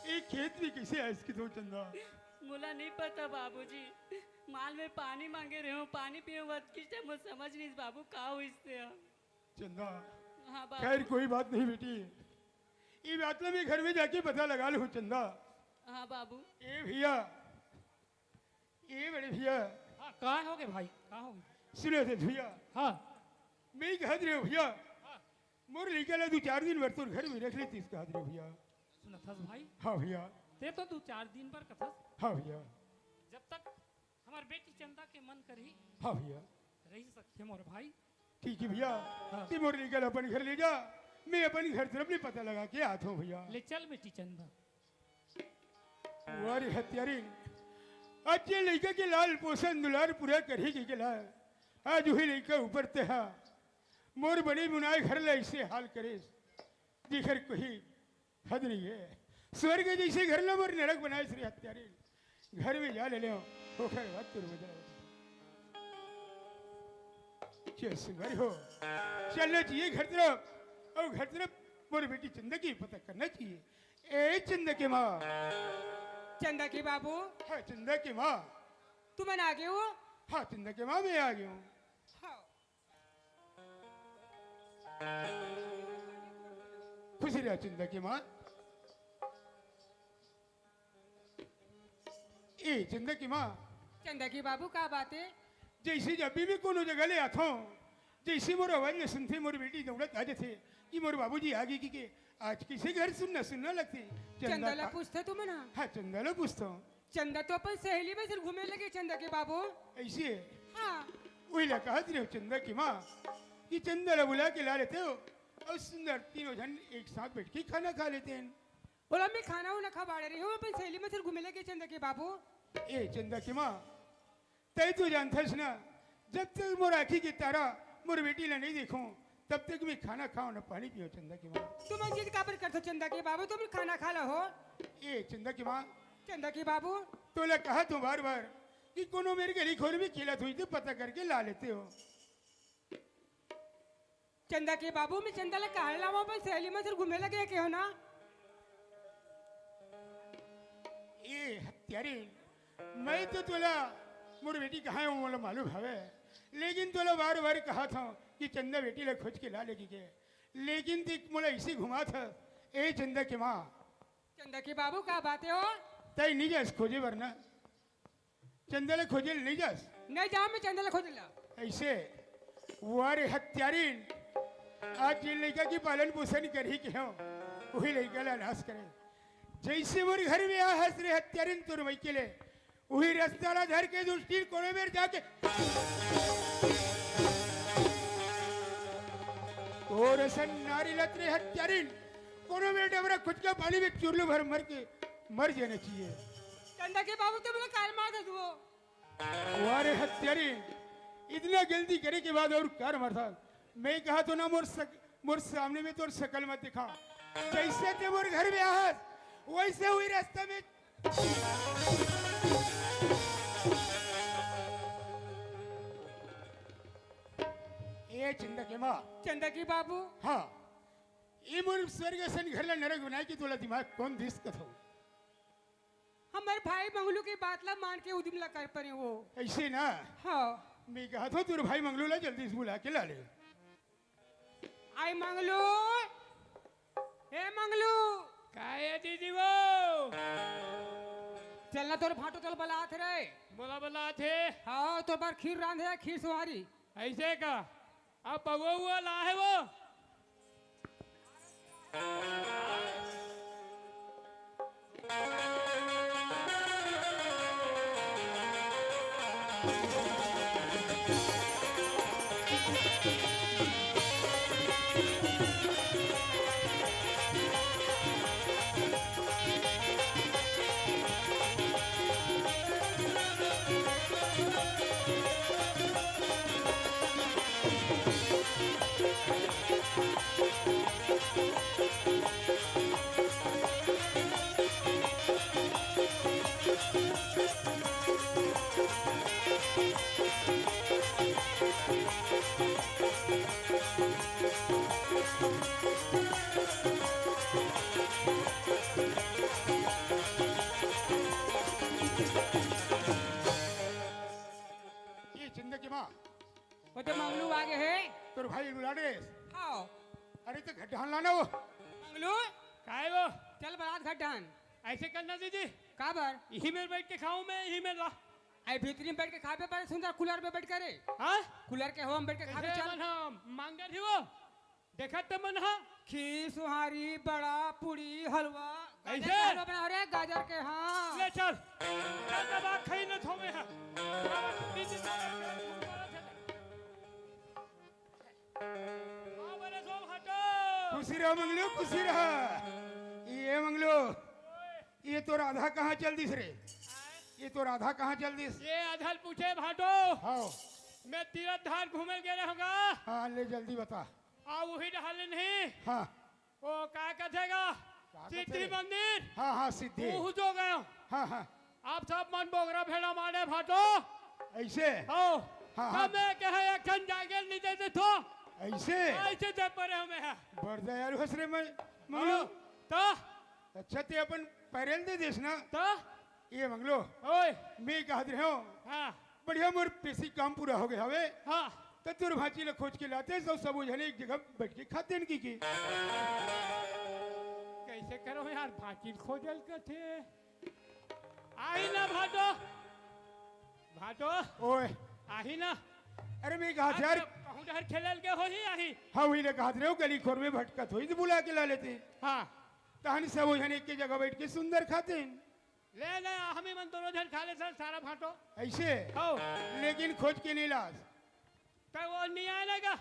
ये खेत में कैसे आइस कि तो चंदा? मोला नहीं पता बाबूजी, माल में पानी मांगे रहे हो, पानी पिए वक्त किस टाइम वो समझ नहीं बाबू का हुई से हम। चंदा। हाँ बाबू। खैर कोई बात नहीं बेटी, ये बात ना मैं घर में जाके पता लगा लूँ चंदा। हाँ बाबू। ए भैया, ए बड़े भैया। हाँ, का होगे भाई, का होगे? सुनो तो भैया। हाँ। मैं कह रहे हो भैया, हाँ। मोर लइका ला दू चार दिन बर तोर घर में रख लेतीस कह रहे हो भैया। सुनत हस भाई? हाँ भैया। ते तो दू चार दिन बर कथस। हाँ भैया। जब तक हमर बेटी चंदा के मन करही, हाँ भैया। रही सकथे मोर भाई। ठीक है भैया, हाँ। ते मोर लइका ला अपन घर ले जा, मैं अपन घर तरफ ले पता लगा के आत हूँ भैया। ले चल बेटी चंदा। वाह रे हत्यारिन, आज ये लइका के लाल पोषण दुलार पूरा करही के ला, आज वही लइका ऊपर ते हा मोर बने बुनाए घर ला ऐसे हाल करेस, जेकर कोई हद नहीं है। स्वर्ग जैसे घर ला मोर नरक बनाए श्री हत्यारिन। घर में जा ले ले, ओखर बाद तोर बदला। के सुंदर हो, चलना चाहिए घर तरफ, और घर तरफ मोर बेटी चंदा की पता करना चाहिए। ए चंदा के माँ। चंदा के बाबू। हाँ, चंदा के माँ। तुमन आ गए हो? हाँ, चंदा के माँ, मैं आ गया हूँ। हाँ। खुशी रहा चंदा के माँ। ए चंदा के माँ। चंदा के बाबू, का बात है? जैसे जब भी मैं कोनो जगह ले आथों, जैसे मोर आवाज ले सुनथे, मोर बेटी दौड़त आ जाथे कि मोर बाबूजी आ गए कि के। आज किसे घर सुनना सुनना लगथे। चंदा ला का पूछथे तुमन? हाँ, चंदा ला पूछथों। चंदा तो अपन सहेली में सिर्फ घूमे लगे चंदा के बाबू। ऐसे? हाँ। वही ला कहत रहे हो चंदा की माँ कि चंदा ला बुला के ला लेते हो और सुंदर तीनों जन एक साथ बैठ के खाना खा लेते हैं। बोला, मैं खाना उना खा बाड़े रही हूँ, अपन सहेली में सिर्फ घूमे लगे चंदा के बाबू। ए चंदा की माँ, तय तो जानथस ना, जब तक मोर आँखी के तारा मोर बेटी ला नहीं देखूं, तब तक मैं खाना खाओ ना पानी पियो चंदा की माँ। तुम जिद काबर करथो चंदा के बाबू, तुम खाना खा लो हो। ए चंदा की माँ। चंदा के बाबू। तोला कहा तू बार बार कि कोनो मेरे गली खोर में खेलत हुई तो पता करके ला लेते हो। चंदा के बाबू, मैं चंदा ला कहाँ लावा, अपन सहेली मन से घूमे लगे के हो ना। ए हत्यारी, मैं तो तोला मोर बेटी कहाँ है, वो मोला मालूम हवे, लेकिन तोला बार बार कहा था कि चंदा बेटी ला खोज के ला लेके के, लेकिन ते मोला इसी घुमा था। ए चंदा के माँ। चंदा के बाबू, का बात है हो? तई नहीं जास खोजे बर ना। चंदा ला खोजे नहीं जास? नहीं जाओ, मैं चंदा ला खोजे ला। ऐसे? वाह रे हत्यारिन, आज जिन लइका की पालन पोषण करही के हो, वही लइका ला नाश करे। जैसे मोर घर में आ हस रे हत्यारिन तोर मइके ले, वही रस्ता ला धर के दुष्टिन कोनो बेर जाके तोर सन नारी लत रे हत्यारिन, कोनो बेर डबरा खुद का पानी में चुरलू भर मर के मर जाना चाहिए। चंदा के बाबू तो बोला काल मार दे तू। वाह रे हत्यारी, इतना गलती करे के बाद और कार मारता। मैं कहा तो ना मोर सक-, मोर सामने में तोर शकल मत दिखा। जैसे ते मोर घर में आहस, वैसे हुई रास्ता में। ए चंदा के माँ। चंदा के बाबू। हाँ, ये मोर स्वर्ग असन घर ला नरक बनाए के तोला दिमाग कौन दिस कथो? हमर भाई मंगलू के बात ला मान के उदिम ला कर परे वो। ऐसे ना? हाँ। मैं कहा था तोर भाई मंगलू ला जल्दी से बुला के ला ले। आई मंगलू, ए मंगलू। का है जीजी वो? चलना तोर भाटो तोल बलात रे। मोला बलात है। हाँ, तोर बार खीर रांधे, खीर सुहारी। ऐसे का? अब बउआ हुआ ला है वो। ये चंदा के माँ। वो तो मंगलू आगे हे। तोर भाई बुला दे। हाँ। अरे तो घट ढान लाना वो। मंगलू। काय वो? चल बरात घट ढान। ऐसे करना दीदी। का बर? यही मेर बैठ के खाऊं मैं, यही मेर ला। अरे भीतरी में बैठ के खाबे, बड़े सुंदर कूलर में बैठ करे। हाँ? कूलर के हवा में बैठ के खाबे, कैसे चल। मन हम मांगर ही वो? देखत त मन ह। खीर, सुहारी, बड़ा, पूड़ी, हलवा। गाजर ऐसे? के हलवा बना रे, गाजर के, हाँ। ले चल। चल दबा खई न थोमे ह। खुशी रह मंगलू, खुशी रह। ये मंगलू, ये तो राधा कहाँ चल दिस रे? ये तो राधा कहाँ चल दिस? ये आधल पूछे भाटो। हाँ। मैं तीरथ धार घूमे गे रहूंगा। हाँ, ले जल्दी बता। आ, वही डहर ले नहीं। हाँ। वो का कथे गा? का कथे सिद्धि रे? मंदिर। हाँ, हाँ, सिद्धि। वहू जो गयो। हाँ, हाँ। आप सब मन बोगरा भेड़ा मारे भाटो। ऐसे? हो। हाँ, हाँ। तब मैं कहे एक ठन जागेल नहीं दे दे तो। ऐसे? ऐसे दे परे हमें है। बड़ दयालु हस रे मैं, मंगलू। हो। तो? अच्छा, ते अपन पैरेल दे देस ना। तो? ये मंगलू। ओए। मैं कहत रहे हूँ। हाँ। बढ़िया, मोर पेसी काम पूरा हो गया हवे। हाँ। त तोर भांची ल खोज के लाते, सब, सब झने एक जगह बैठ के खाते न की, की। कैसे करो यार, भांची ल खोजल कथे। आही ना भाटो। भाटो। ओए। आही ना। अरे मैं कहा आज यार। तो कहूँ डहर खेलल के होही आही। हाँ, वही ले कहत रहे हो, गली खोर में भटकत होही त बुला के ला लेते। हाँ। तहन सब झने एक के जगह बैठ के सुंदर खाते। ले, ले, हमी मन दोनों झन खा ले सन सारा भाटो। ऐसे? हो। लेकिन खोज के नहीं लास। त वो नहीं आने का।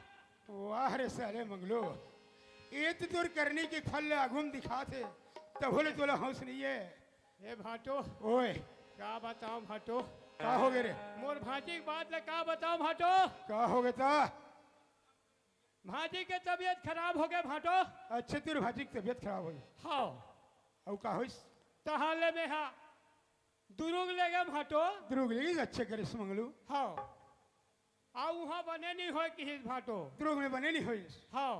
वाह रे साले मंगलू, ये तो तोर करनी के फल ले आगू में दिखात हे, तभो ले तोला होश नहीं है। ए भाटो। ओए। का बताऊं भाटो? का हो गए रे? मोर भांची के बात ले का बताऊं भाटो? का हो गए ता? भांजी के तबीयत खराब हो गए भाटो। अच्छा, तोर भांजी के तबीयत खराब हो गई? हाँ। अउ का होइस? तहां ले में हा दुरुग ले गए भाटो। दुरुग ले गइस, अच्छा करेस मंगलू। हाँ। आ उहाँ बने नहीं होय किहिस भाटो। दुरुग में बने नहीं होइस? हाँ।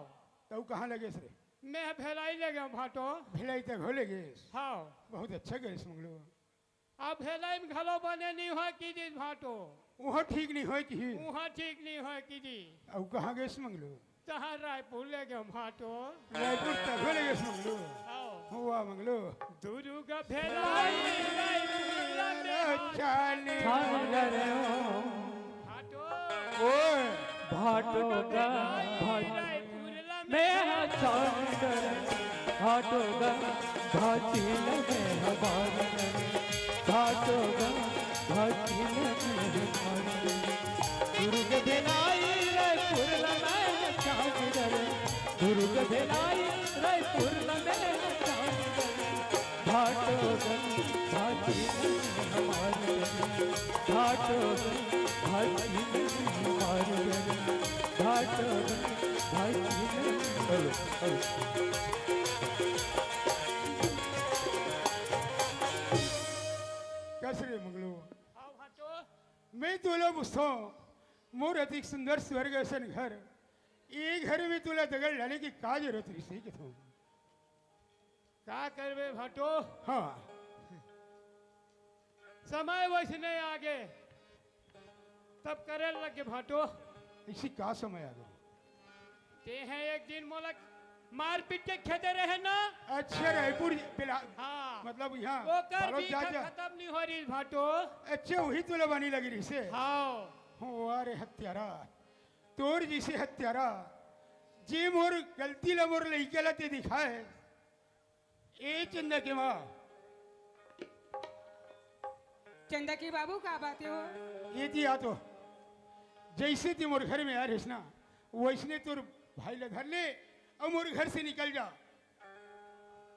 त अउ कहाँ ले गेस रे? में भेलाई ले गए भाटो। भेलाई तक हो ले गेस? हाँ। बहुत अच्छा करेस मंगलू। अब भेलई में घलो बने नहीं होय किहिस भाटो। उहाँ ठीक नहीं होय किहिस? उहाँ ठीक नहीं होय किहिस। अउ कहाँ गेस मंगलू? तहाँ रायपुर ले गए भाटो। रायपुर तक ले गेस मंगलू। आओ। हुआ मंगलू। दुरुग भेलई रायपुर ले गए। चाली। छान गए हो। भाटो। ओए। भाटो गा, भाटो। मैं छान गए। भाटो गा, भाटिल में हमार। भाटो गा, भाटिल में हमार। दुरुग भेलई रायपुर ला मैं छान गए। दुरुग भेलई रायपुर ला मैं छान गए। भाटो गा, भाटिल में हमार। भाटो गा, भाटिल में हमार। भाटो गा, भाटिल में। Hello, hello. कस रे मंगलू? आओ भाटो। मैं तोला पूछथों, मोर अतिक सुंदर स्वर्ग असन घर, ये घर में तोला दगल डाले के का जरूरत रहिस कथों? का करबे भाटो? हाँ। समय वैसने आगे, तब करे लगे भाटो। ऐसी का समय आगे? तेंह एक दिन मोला मारपीट के खेदे रहे ना। अच्छा, रायपुर बिला-, हाँ। मतलब यहाँ ओकर बालोद बीच जा, जा। खत्म नहीं हो रहिस भाटो। अच्छा, वही तोला बनी लगी रहिस हे। हाँ। हो, अरे हत्यारा, तोर जैसे हत्यारा, जे मोर गलती ला मोर लइका ला ते दिखाए, ए चंदा के माँ। चंदा के बाबू, का बात हे हो? ये दिया तो, जैसे ते मोर घर में आ रहिस ना, वैसने तोर भाई ला धर ले अउ मोर घर से निकल जा।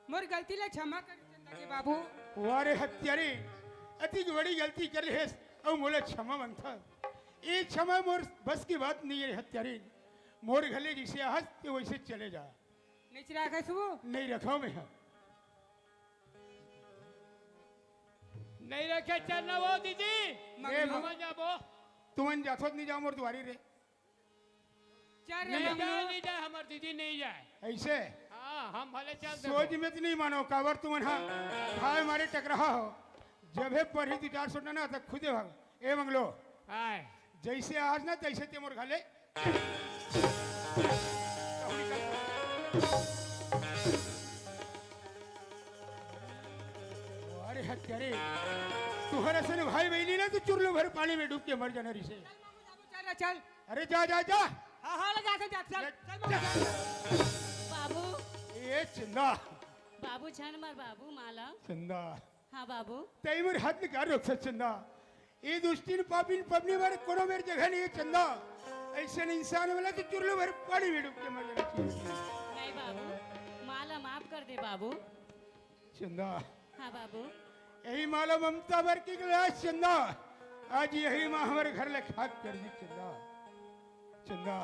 मोर गलती ला क्षमा कर चंदा के बाबू। वाह रे हत्यारे, अतिक बड़ी गलती कर लेस अउ मोला क्षमा मांगथस। ये क्षमा मोर बस की बात नहीं हे हत्यारे। मोर घर ले जैसे आहस ते वैसे चले जा। नहीं चिरा रखा सुबह? नहीं रखा मैं। नहीं रखे चलना वो दीदी। ए, हमन जाबो। तुमन जाथो त नहीं जाओ मोर दुआरी रे। चल रे नहीं मंगलू। जाए, नहीं जाए, हमर दीदी नहीं जाए। ऐसे? हाँ, हम भले चल देबो। सोच में तो नहीं मानो, काबर तुमन हा भाई मारे टकराहा हो। जब हे पर ही दो चार सौ ना, तो खुदे भाग। ए मंगलो। आए। जैसे आज ना, तैसे ते मोर घाले। अरे हत्या रे, तुहर असन भाई बहिनी ना, तो चुरलो भर पानी में डूब के मर जाना रिसे। चल बाबू, जाबो, चल रे, चल। अरे जा, जा, जा। हाँ, हाँ, ले जा, चल, जा, चल, ले, चल बाबू, जा। चल। बाबू। ए चंदा। बाबू, झन मर बाबू, माला। चंदा। हाँ बाबू। तई मोर हाथ निकाल रख से चंदा। ए दुष्टिन पापिन पबनी बार कोनो मेर जगह नहीं है चंदा। ऐसे इंसान वाला तो चुरलो भर पानी में डूब के मर जाना चाहिए। नहीं बाबू, माला माफ कर दे बाबू। चंदा। हाँ बाबू। यही माला ममता बर की गिलास चंदा। आज यही माँ हमारे घर ले खाक कर दी चंदा। चंदा।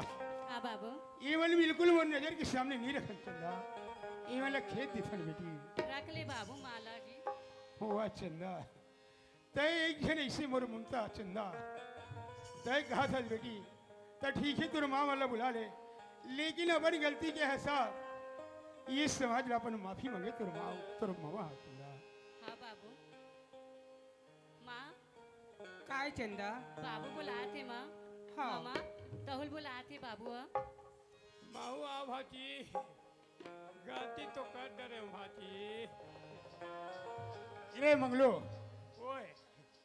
हाँ बाबू। ये वाली बिल्कुल वो नजर के सामने नहीं रखन चंदा। ये वाला खेत दिफन बेटी। रख ले बाबू माला जी। हुआ चंदा। तय एक झन ऐसे मोर ममता चंदा। तय कहा था बेटी, त ठीक है तोर माँ वाला बुला ले, लेकिन अपन गलती के हिसाब ये समाज ला अपन माफी मांगे तोर माँ, तोर मामा चंदा। हाँ बाबू। माँ। काय चंदा? बाबू बुलात हे माँ। हाँ। मामा, तहुल बुलात हे बाबू ह। माऊ आ भाजी, गलती तो कर डरे हूँ भाजी। अरे मंगलो, ओए।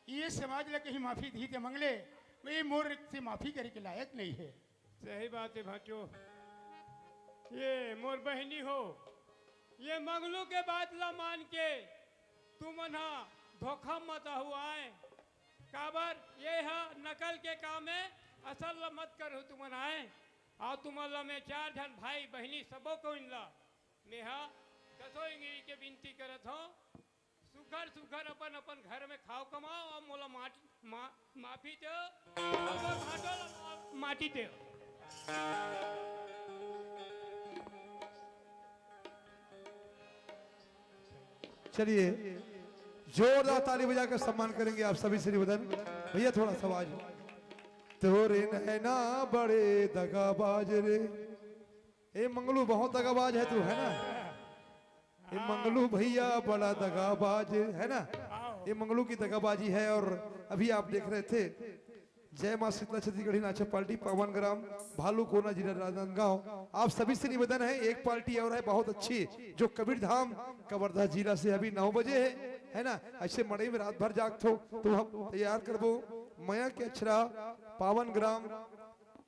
ये समाज ला कहीं माफी दी ते मंगले, वे मोर से माफी करे के लायक नहीं है। सही बात है भाचो, ये मोर बहनी हो, ये मंगलू के बात ला मान के तुमन हा धोखा मत हुआ है। काबर ये हा नकल के काम है, असल ला मत करहु तुमन आए। अउ तुमन ला मैं चार झन भाई बहिनी सबो कोइन ला मेहा दसों इंगरी के विनती करत हौं, सुघर सुघर अपन अपन घर में खाओ कमाओ, अउ मोला माट-, मा-, माफी दो, अउ मोर भाटो ला मा-, माटी दो। चलिए, जोरदार ताली बजाकर सम्मान करेंगे आप सभी श्री वदन भैया, थोड़ा सा आवाज। तोरे नैना बड़े दगाबाज रे। ए मंगलू, बहुत दगाबाज है तू, है ना? ए मंगलू भैया बड़ा दगाबाज है ना? ये मंगलू की दगाबाजी है। और अभी आप देख रहे थे जय मां शीतला छत्तीसगढ़ी नाचा पार्टी पावन ग्राम भालू कोना जिला राजनांदगांव। आप सभी से निवेदन है, एक पार्टी और है बहुत अच्छी जो कबीर धाम कवर्धा जिला से अभी नौ बजे है, है ना? ऐसे मड़ई में रात भर जागथो तो हम तैयार करबो मया के अक्षरा पावन ग्राम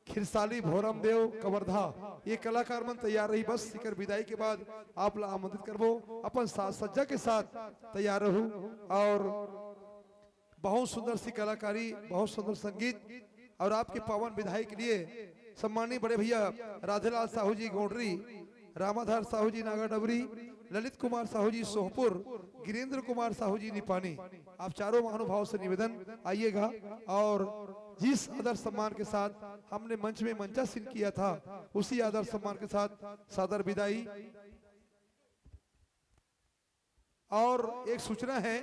खिरसाली भोरम देव कवर्धा, ये कलाकार मन तैयार रही। बस इकर विदाई के बाद आप ला आमंत्रित करबो, अपन साज सज्जा के साथ तैयार रहू। और बहुत सुंदर सी कलाकारी, बहुत सुंदर संगीत और आपके पावन विदाई के लिए सम्माननीय बड़े भैया राधेलाल साहू जी गोंडरी, रामाधार साहू जी नागाडबरी, ललित कुमार साहू जी सोहपुर, गिरेंद्र कुमार साहू जी निपानी, आप चारों महानुभाव से निवेदन आइएगा और जिस आदर सम्मान के साथ हमने मंच में मंचासीन किया था, उसी आदर सम्मान के साथ सादर विदाई। और एक सूचना है,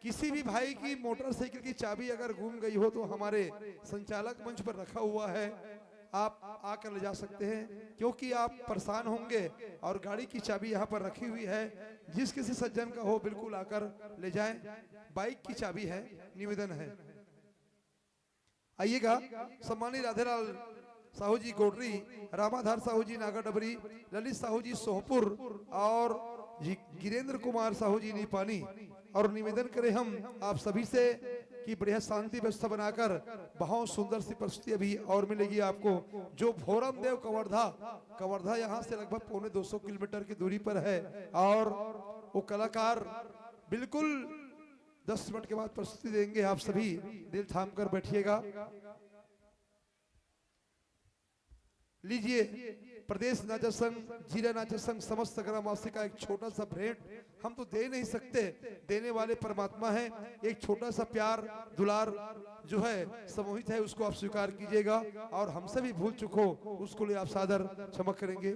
किसी भी भाई की मोटरसाइकिल की चाबी अगर गुम गई हो तो हमारे संचालक मंच पर रखा हुआ है, आप आकर ले जा सकते हैं, क्योंकि आप परेशान होंगे। और गाड़ी की चाबी यहाँ पर रखी हुई है, जिस किसी सज्जन का हो बिल्कुल आकर ले जाएं। बाइक की चाबी है, निवेदन है। आइएगा, सम्मानित राधेलाल साहू जी गोडरी, रामाधार साहू जी नागाडबरी, ललित साहू जी सोहपुर और जी गिरेंद्र कुमार साहू जी निपानी। और निवेदन करें हम आप सभी से कि बढ़िया शांति व्यवस्था बनाकर बहुत सुंदर सी प्रस्तुति अभी और मिलेगी आपको। जो भोरम देव कवर्धा, कवर्धा यहाँ से लगभग पौने दो सौ किलोमीटर की दूरी पर है और वो कलाकार बिल्कुल दस मिनट के बाद प्रस्तुति देंगे। आप सभी दिल थाम कर बैठिएगा। लीजिए, प्रदेश नाचा संघ, जिला नाचा संघ, समस्त ग्रामवासी का एक छोटा सा भेंट। हम तो दे नहीं सकते, देने वाले परमात्मा हैं। एक छोटा सा प्यार, दुलार जो है, समूहित है, उसको आप स्वीकार कीजिएगा। और हमसे भी भूल चूक हो, उसको लिए आप सादर क्षमा करेंगे।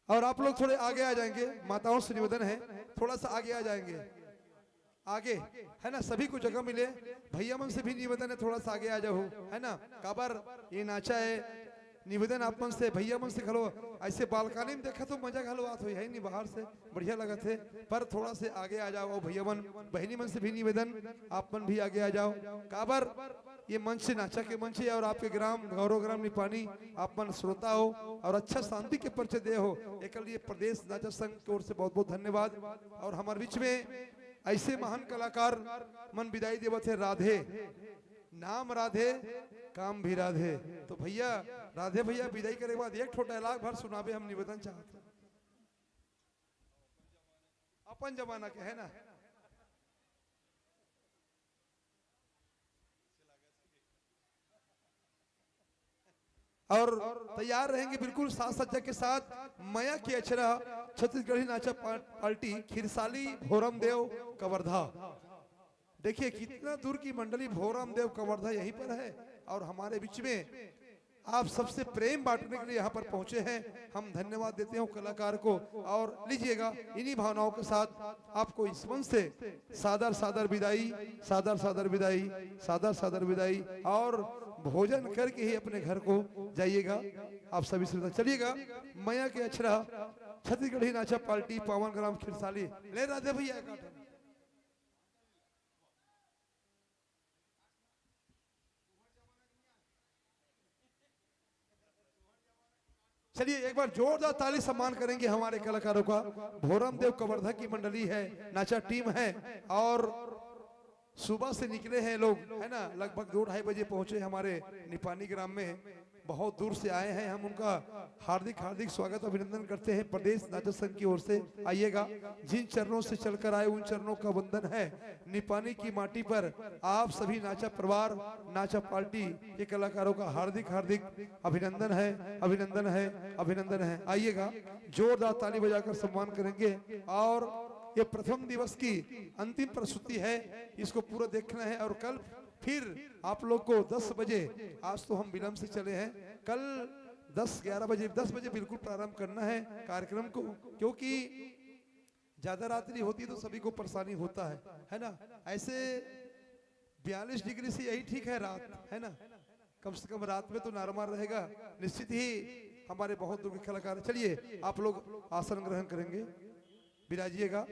और आप लोग थोड़े आगे आ जाएंगे, माताओं से निवेदन है, थोड़ा सा आगे आ जाएंगे। आगे, है ना, सभी को जगह मिले। भैया मन से भी निवेदन है, थोड़ा सा आगे आ जाओ, है ना। काबर ये नाचा है, निवेदन आप मन से, भैया मन से घलो। ऐसे बालकनी में देखा तो मजा घलो आत हो, यही नहीं बाहर से बढ़िया लगत है, पर थोड़ा से आगे आ जाओ। और भैया मन, बहनी मन से भी निवेदन, आप मन भी आगे आ जाओ। काबर ये मंच से, नाचा के मंच है, और आपके ग्राम, गौरव ग्राम निपानी, आप मन श्रोता हो और अच्छा शांति के परिचय दे हो, एक लिए प्रदेश नाचा संघ की ओर से बहुत बहुत धन्यवाद। और हमारे बीच में ऐसे महान कलाकार मन विदाई देवत है। राधे, नाम राधे, काम भी राधे। तो भैया, राधे भैया विदाई करे के बाद एक ठो डायलॉग भर सुनाबे, हम निवेदन चाहत हैं। अपन जमाना के है ना। और तैयार रहेंगे बिल्कुल साज सज्जा के साथ। मया के अछरा, छत्तीसगढ़ी नाचा पा-, पार्टी खिरसाली भोरम देव कवर्धा। देखिए कितना दूर की मंडली, भोरम देव कवर्धा यहीं पर है और हमारे बीच में आप सबसे प्रेम बांटने के लिए यहाँ पर पहुंचे हैं। हम धन्यवाद देते हैं कलाकार को। और लीजिएगा, इन्हीं भावनाओं के साथ आपको इस मंच से सादर सादर विदाई, सादर सादर विदाई, सादर सादर विदाई। और भोजन करके ही अपने घर को जाइएगा। आप सभी श्रोता चलिएगा। मया के अछरा, छत्तीसगढ़ी नाचा पार्टी, पावन ग्राम खिरसाली। ले राधे भैया का। चलिए एक बार जोरदार ताली सम्मान करेंगे हमारे कलाकारों का। भोरम देव कवर्धा की मंडली है, नाचा टीम है और सुबह से निकले हैं लोग, है ना, लगभग दो ढाई बजे पहुंचे हमारे निपानी ग्राम में। बहुत दूर से आए हैं, हम उनका हार्दिक हार्दिक स्वागत अभिनंदन करते हैं प्रदेश नाचा संघ की ओर से। आइएगा, जिन चरणों से चलकर आए उन चरणों का वंदन है। निपानी की माटी पर आप सभी नाचा परिवार, नाचा पार्टी के कलाकारों का हार्दिक हार्दिक अभिनंदन है, अभिनंदन है, अभिनंदन है। आइएगा, जोरदार ताली बजाकर सम्मान करेंगे। और ये प्रथम दिवस की अंतिम प्रस्तुति है, इसको पूरा देखना है। और कल फिर आप लोग को दस बजे, आज तो हम विलंब से चले हैं, कल दस ग्यारह बजे, दस बजे बिल्कुल प्रारंभ करना है कार्यक्रम को, क्योंकि ज्यादा रात्रि होती है तो सभी को परेशानी होता है, है ना। ऐसे बयालीस डिग्री से यही ठीक है रात, है ना, कम से कम रात में तो नॉर्मल रहेगा। निश्चित ही हमारे बहुत दूर के कलाकार, चलिए आप लोग आसन ग्रहण करेंगे, विराजिएगा।